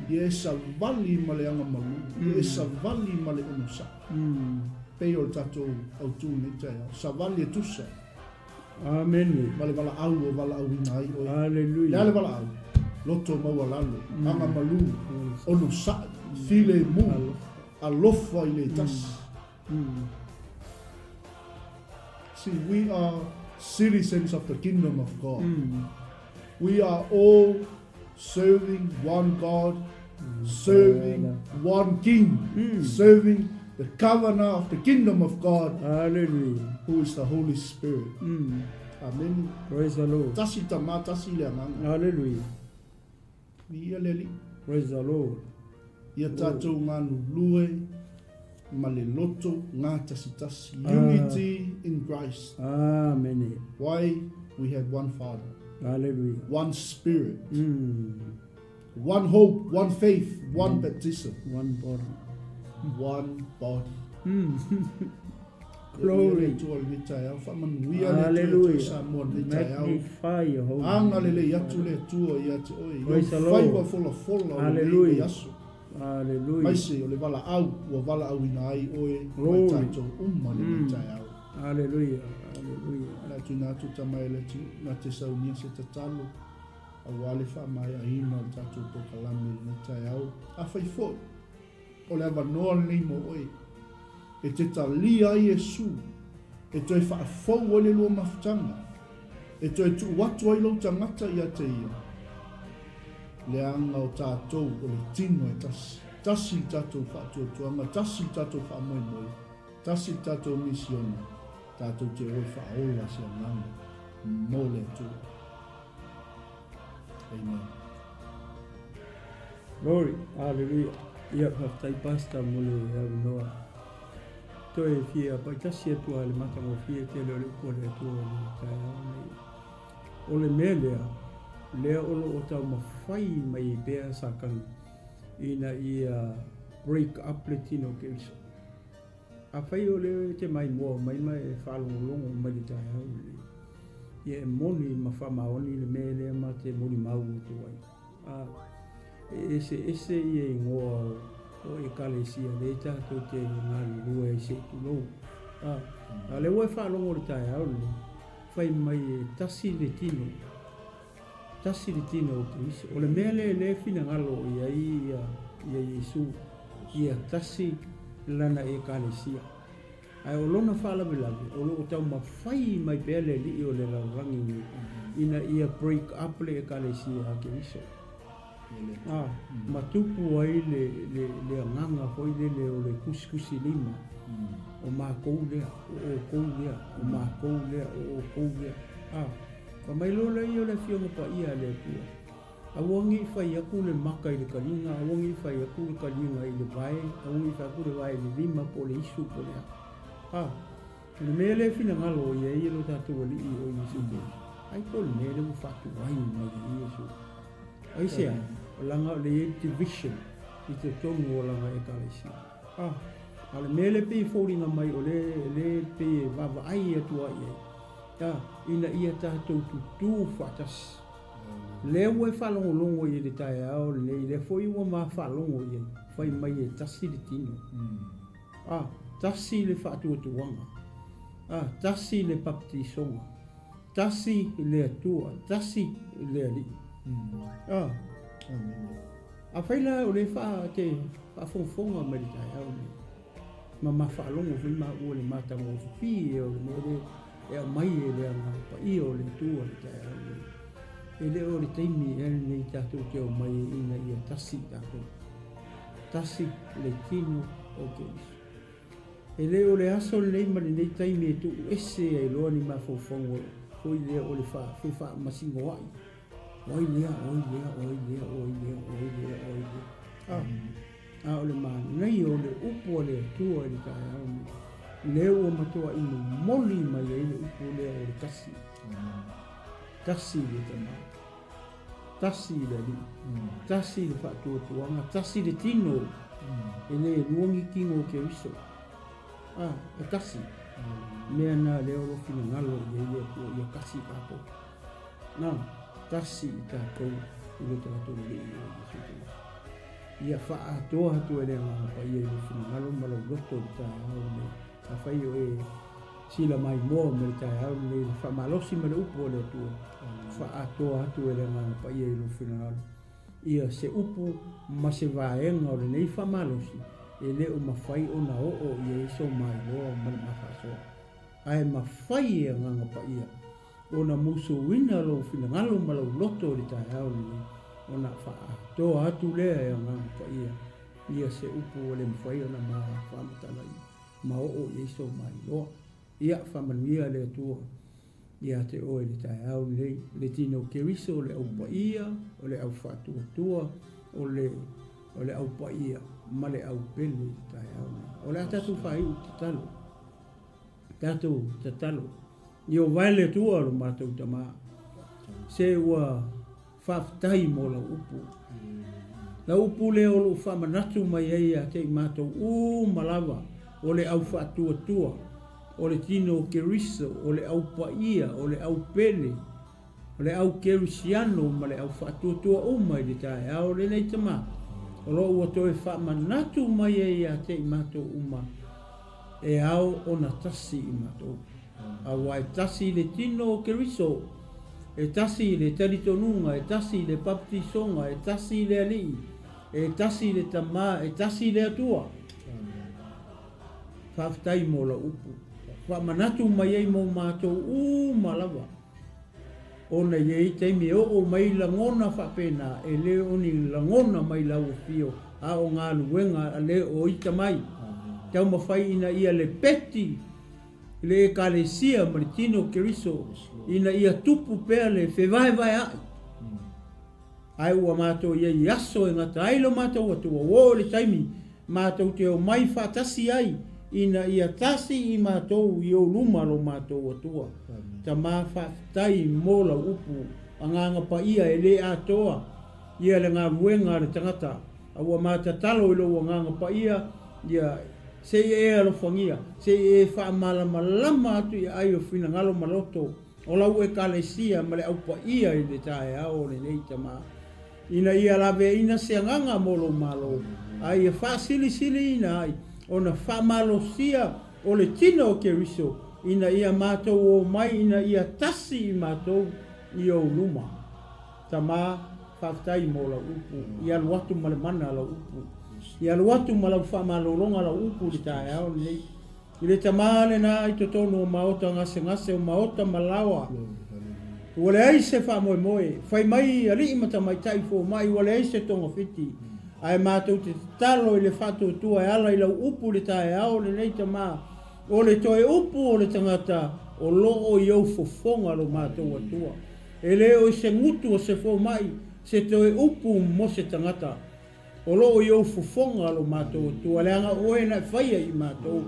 Ia e savali ma le agamalu. Ia e savali ma le onosai. Pei o le tatou autū i lenei taeao. Savali e tusa. Amene. Ma le valaau ua valaauina ai oe. Hallelujah. Le a le valaau? Loto maualalo, agamalu, onosai, filemu, alofa i le tasi. See, we are citizens of the kingdom of God. We are all serving one God, serving one King, serving the governor of the kingdom of God. Hallelujah. Who is the Holy Spirit. Amen. Praise the Lord. Tasi Tama, tasi le Agaga. Hallelujah. Viia le Alii. Praise the Lord. Ia tatou galulue ma le loto gatasitasi. Unity in Christ. Amen. Why? We have one Father. Hallelujah. One Spirit. One hope, one faith, one baptism. One body. One body. Glory. Hallelujah. Magnify your holy Agalelei name. atu le Atua ia te oe. I Praise the ou Lord. faiva folafola o lenei Hallelujah. vaiaso. Hallelujah. Maise o le valaau ua valaauina ai oe ma Glory. tatou uma lenei taeao. Hallelujah. Hallelujah. Le atuina atu tama e le atunuu na te saunia se tatalo aua le faamaeaina o le tatou polokalame i lenei taeao. Afai foi o le avanoa lenei mo oe e te talia ai Iesu, e toe faafou ai le lua mafutaga, e toe tuu atu ai lou tagata ia te ia. Leaga o tatou o le tino e tasi, tasi le tatou faatuatuaga, tasi le tatou faamoemoe, tasi le tatou misiona, tatou te o e faaola se agaga mo le Atua. Amen. Glory, hallelujah. Ia, faafetai Pastor mo le avanoa. Toe fia paitasi atu lava i le matagofie tele o le upu a le Atua i le taeao lenei. O le mea lea, lea o lo o taumafai mai ai pea Satani ina ia break up le tino o Keriso. Afai o lea e te maimoa mai ma e faalogologo mai i le taeao lenei, ia e moni ma faamaoni le mea lea ma te molimau atu ai. A, e eseese ia igoa o Ekalesia lea tatou te galulue ai se i tulou. A, a o lea ua e faalogo i le taeao lenei, fai mai e tasi le tino, tasi le tino o Keriso. O le mea lea lea e finagalo i ai ia, ia Iesu, ia tasi lana Ekalesia. Ae o lona faalavelave, o lo o taumafai mai pea le alii o le lalolagi nei, ina ia break up le Ekalesia a Keriso. A, ma tupu ai le, le, le agaga foi lele o le kusikusi lima, o makou lea, o oukou lea, o makou lea, o oukou lea. A, fai mai loa lea o le Afioga Paia a le Atua, Aua ne i fai atu le maka i le kaliga, aua ne i fai atu le kaliga i le vae, aua ne i fai atu le vae i le lima po o le isu po o le a. A, o le mea lea e finagalo i ai e lo tatou Alii o Iesu Keriso, ai po o le mea lea ua faatuai mai e Iesu. Aisea? Leaga o lea e i ai le division i totonu o lana Ekalesia. A, a o le mea lea e pei e foliga mai o lea, lea e pei e vaavaai atu lava i ai, a, ina ia tatou tutū faatasi. Lea ua e faalogologo i ai i le taeao lenei, lea foi ua ma faalogo i ai, fai mai e tasi le tino. A, tasi le faatuatuaga. A, tasi le papatisoga. Tasi le Atua, tasi le Alii. A, afai la o lea fa te faafogafoga mai i le taeao lenei, ma ma faalogo foi maua i le matagofie o le mea lea e aumai e le Agaga Paia o le Atua i le taeao lenei. E le o le taimi ea lenei tatou te omai ai ina ia tasi tatou. Tasi le tino o Keriso. E le o le aso lenei ma lenei taimi e tuu ese ai loa ni mafaufauga foi lea o le fefaamasinoai. O ai lea, o ai lea, o ai lea, o ai lea, o ai lea, o ai lea. A, a o le manaia o le upu a le Atua i le taeao lenei, lea ua matuai momoli mai ai le upu lea o le tasi. Tasi le Tama, tasi le Alii, tasi le faatuatuaga, tasi le tino, e le lua ni tino o Keriso. A, e tasi. Mea na lea o lo finagalo i ai le Atua ia tasi tatou. Na, tasi i tatou i lo tatou Alii o Iesu Keriso. Ia faaatoa atu e le Agaga Paia i lou finagalo ma lou loto i le taeao lenei. Afai o e sila maimoa mai le taeao lenei le faamalosi ma le upu a le Atua, faaatoa atu e le Agaga Paia i lou finagalo ia se upu ma se vaega o lenei faamalosi e le o mafai ona oo i ai so mailoa ma le mafaasoa. Ae mafai e Agaga Paia ona musuina lou finagalo ma lou loto i le taeao lenei, ona faaatoa atu lea e Agaga Paia ia se upu ua le mafai ona ma faamatalaina ma oo i ai so mailoa. Ia, faamanuia le Atua ia te oe i le taeao lenei, le tino o Keriso, o le au paia, o le au faatuatua, o le, o le au paia ma le au pele i le taeao lenei. O le a tatou faaiu tatalo. Tatou tatalo. Ia ovae le Atua lo matou Tama. Se ua faafetai mo lau upu. Lau upu lea o lou faamanatu mai ai ia te i matou uma lava o le au faatuatua, o le tino o Keriso, o le au paia, o le au pele, o le au kerisiano ma le au faatuatua uma i le taeao lenei Tama, o lo ua toe faamanatu mai ai ia te i matou uma e ao ona tasi i matou. Aua e tasi le tino o Keriso, e tasi le talitonuga, e tasi le papatisoga, e tasi le Alii, e tasi le Tama, e tasi le Atua. Faafetai mo lau upu. Faamanatu mai ai mo matou uma lava. Ona i ai taimi e oo mai lagona faapena, e le o ni lagona mai lau afio, a o galuega a le o ita mai. Taumafai ina ia lepeti le Ekalesia ma le tino o Keriso, ina ia tupu pea le fevaevaea'i. Ae ua matou i ai i aso e gata ai lo matou Atua, ua oo i le taimi matou te omai faatasi ai ina ia tasi i matou i ou luma lo matou Atua. Tama faafetai mo lau upu Agaga Paia e le atoa ia le galuega a le tagata, a ua ma tatalo i lou Agaga Paia ia se i e alofagia, se i e faamalamalama atu i aai o finagalo ma loto o lau Ekalesia ma le Au Paia i le taeao o lenei tama, ina ia laveaina se agaga mo lou Malo, a ia faasilisiliina ai ona faamalosia o le tino o Keriso, ina ia matou omai ina ia tasi i matou i ou luma. Tama, faafetai mo lau upu, i alu atu ma le mana lau upu, i alu atu ma lau faamalologa lau upu i le taeao lenei. I le tama lena i totonu o maota gasegase, o maota ma laoa, ua leai se faamoemoe, fai mai alii ma tamaitai fomai ua leai se togafiti, ae matou te tatalo i le faatuatua e ala i lau upu i le taeao lenei tama, o le toe upu o le tagata o lo o i ou fofoga lo matou Atua. E le o i se gutu o se fomai se toe upu mo se tagata. O lo o i ou fofoga lo matou Atua, leaga o oe na e faia i matou.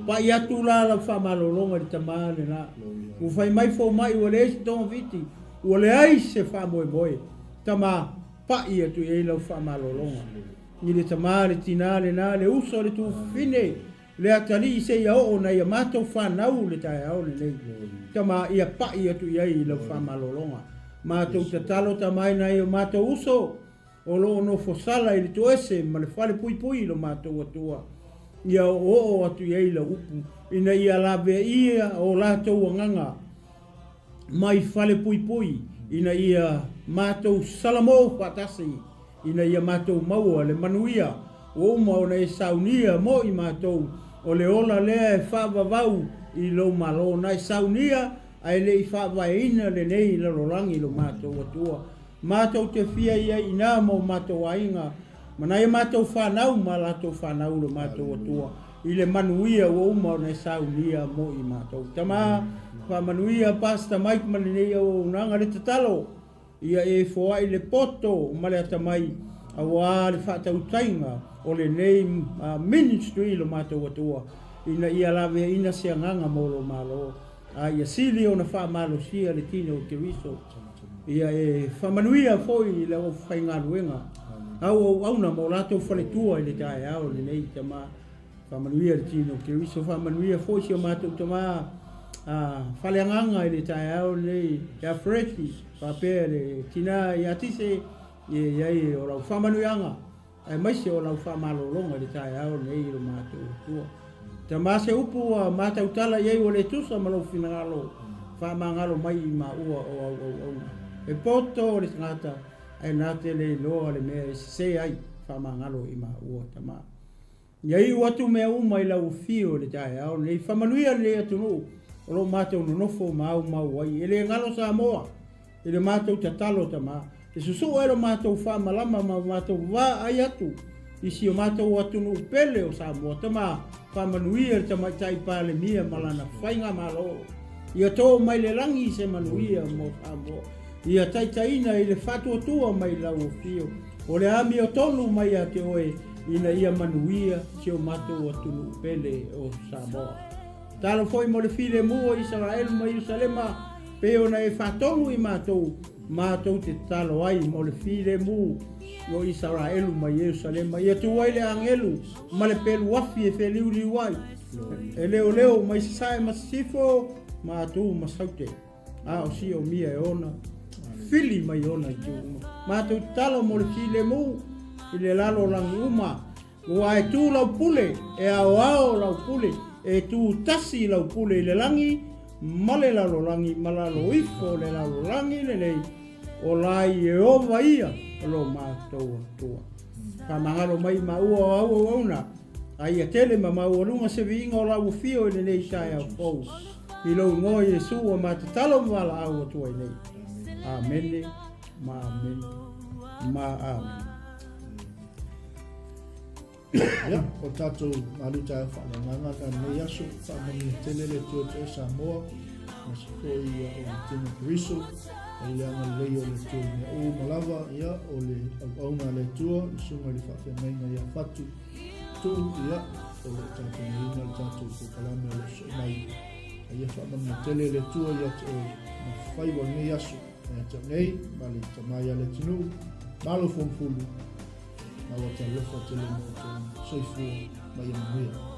Pai atu la lau faamalologa i le tama lena. Ua fai mai fomai ua leai se togafiti, ua leai se faamoemoe. Tama, pai atu i ai lau faamalologa. I le tama, le tina lena, le uso, le tuafafine, le atalii seia oo nai a matou fanau le taeao lenei. Tama, ia pai atu i ai lau faamalologa. Matou tatalo tama i nai o matou uso, O lo o nofo sala i le toese ma le fale puipui i lo matou Atua, ia oooo atu i ai lau upu, ina ia laveaia o latou agaga mai fale puipui, ina ia matou salamo faatasi, ina ia matou maua le manuia ua uma ona e saunia mo i matou, o le ola lea e faavavau i lou Malo, na e saunia ae le i faavaeina lenei lalolagi lo matou Atua. Matou te fia i ai inā ma o matou aiga, ma nai a matou fanau ma a latou fanau lo matou Atua, i le manuia ua uma ona e saunia mo i matou. Tama, faamanuia Pastor Mike ma lenei auaunaga le tatalo. Ia e foai le poto ma le atamai auā le faatautaiga o lenei ministry i lo matou Atua, ina ia laveaina se agaga mo lo Malo, a ia sili ona faamalosia le tino o Keriso. Ia e faamanuia foi i le aufaigaluega au auauna ma o latou faletua i le taeao lenei, Tama. Faamanuia le tino o Keriso, faamanuia foi si o matou tama a faaleagaga i le taeao lenei ia Freki, faapea le tina ia Tise, ia i ai o lau faamanuiaga aemaise o lau faamalologa i le taeao lenei i lo matou Atua. Tama se upu ua matautala i ai ua le tusa ma lou finagalo, faamagalo mai i maua o au auauna. E poto le tagata ae na te le iloa le mea e sese ai, faamagalo i maua tama. Ia iu atu mea uma i lau afio i le taeao lenei. Faamanuia lenei atunuu o lo o matou nonofo ma aumau ai. E le galo Samoa i le matou tatalo tama. E susua e lo matou faamalama ma matou vaai atu i si o matou atunuu pele o Samoa. Tama, faamanuia le Tamaitai Palemia ma lana faigamalo. Ia to mai le lagi se manuia mo Samoa. Ia taitaiina i le faatuatua mai lau afio. O le amiotonu mai ia te oe ina ia manuia si o matou atunuu pele o Samoa. Tatalo foi mo le filemu o Isaraelu ma Ierusalema, pei ona e faatonu i matou, matou te tatalo ai mo le filemu o Isaraelu ma Ierusalema, ia tu ai le agelu ma le pelu afi e feliuliu ai, e leoleo mai sasae ma sisifo, ma atu ma saute. A o siomia e ona fili mai ona itu uma. Matou tatalo mo le filemu i le lalolagi uma, ua e tu lau pule, e aoao lau pule, e tu tasi lau pule i le lagi ma le lalolagi ma lalo ifo o le lalolagi lenei, o la Ieova ia o lo matou Atua. Faamagalo mai i maua o au auauna, a ia tele ma maualuga se viiga o lau afio i lenei taeao fou. I lou igoa Iesu ua ma tatalo ma valaau atu ai nei. Amene ma amene ma amene. Ia, o tatou malu taeao faaleagaga na lenei aso, faamanuia tele le Atua te oe Samoa, aemaise foi ia o le tino Keriso, ai le agalelei o le Atua i mea uma lava, ia, o le auauna a le Atua, le susuga i le faafeagaiga ia Fatu, Tuu, ia, o lo o tapenaina le tatou polokalame o lo o sosoo mai. A ia faamanuia tele le Atua ia te oe ma faiva o lenei aso. Ia te au nei, ma le tama ia Leatinuu, malo Fonofono, ma ua te alofa tele mo outou soifua ma ia manuia.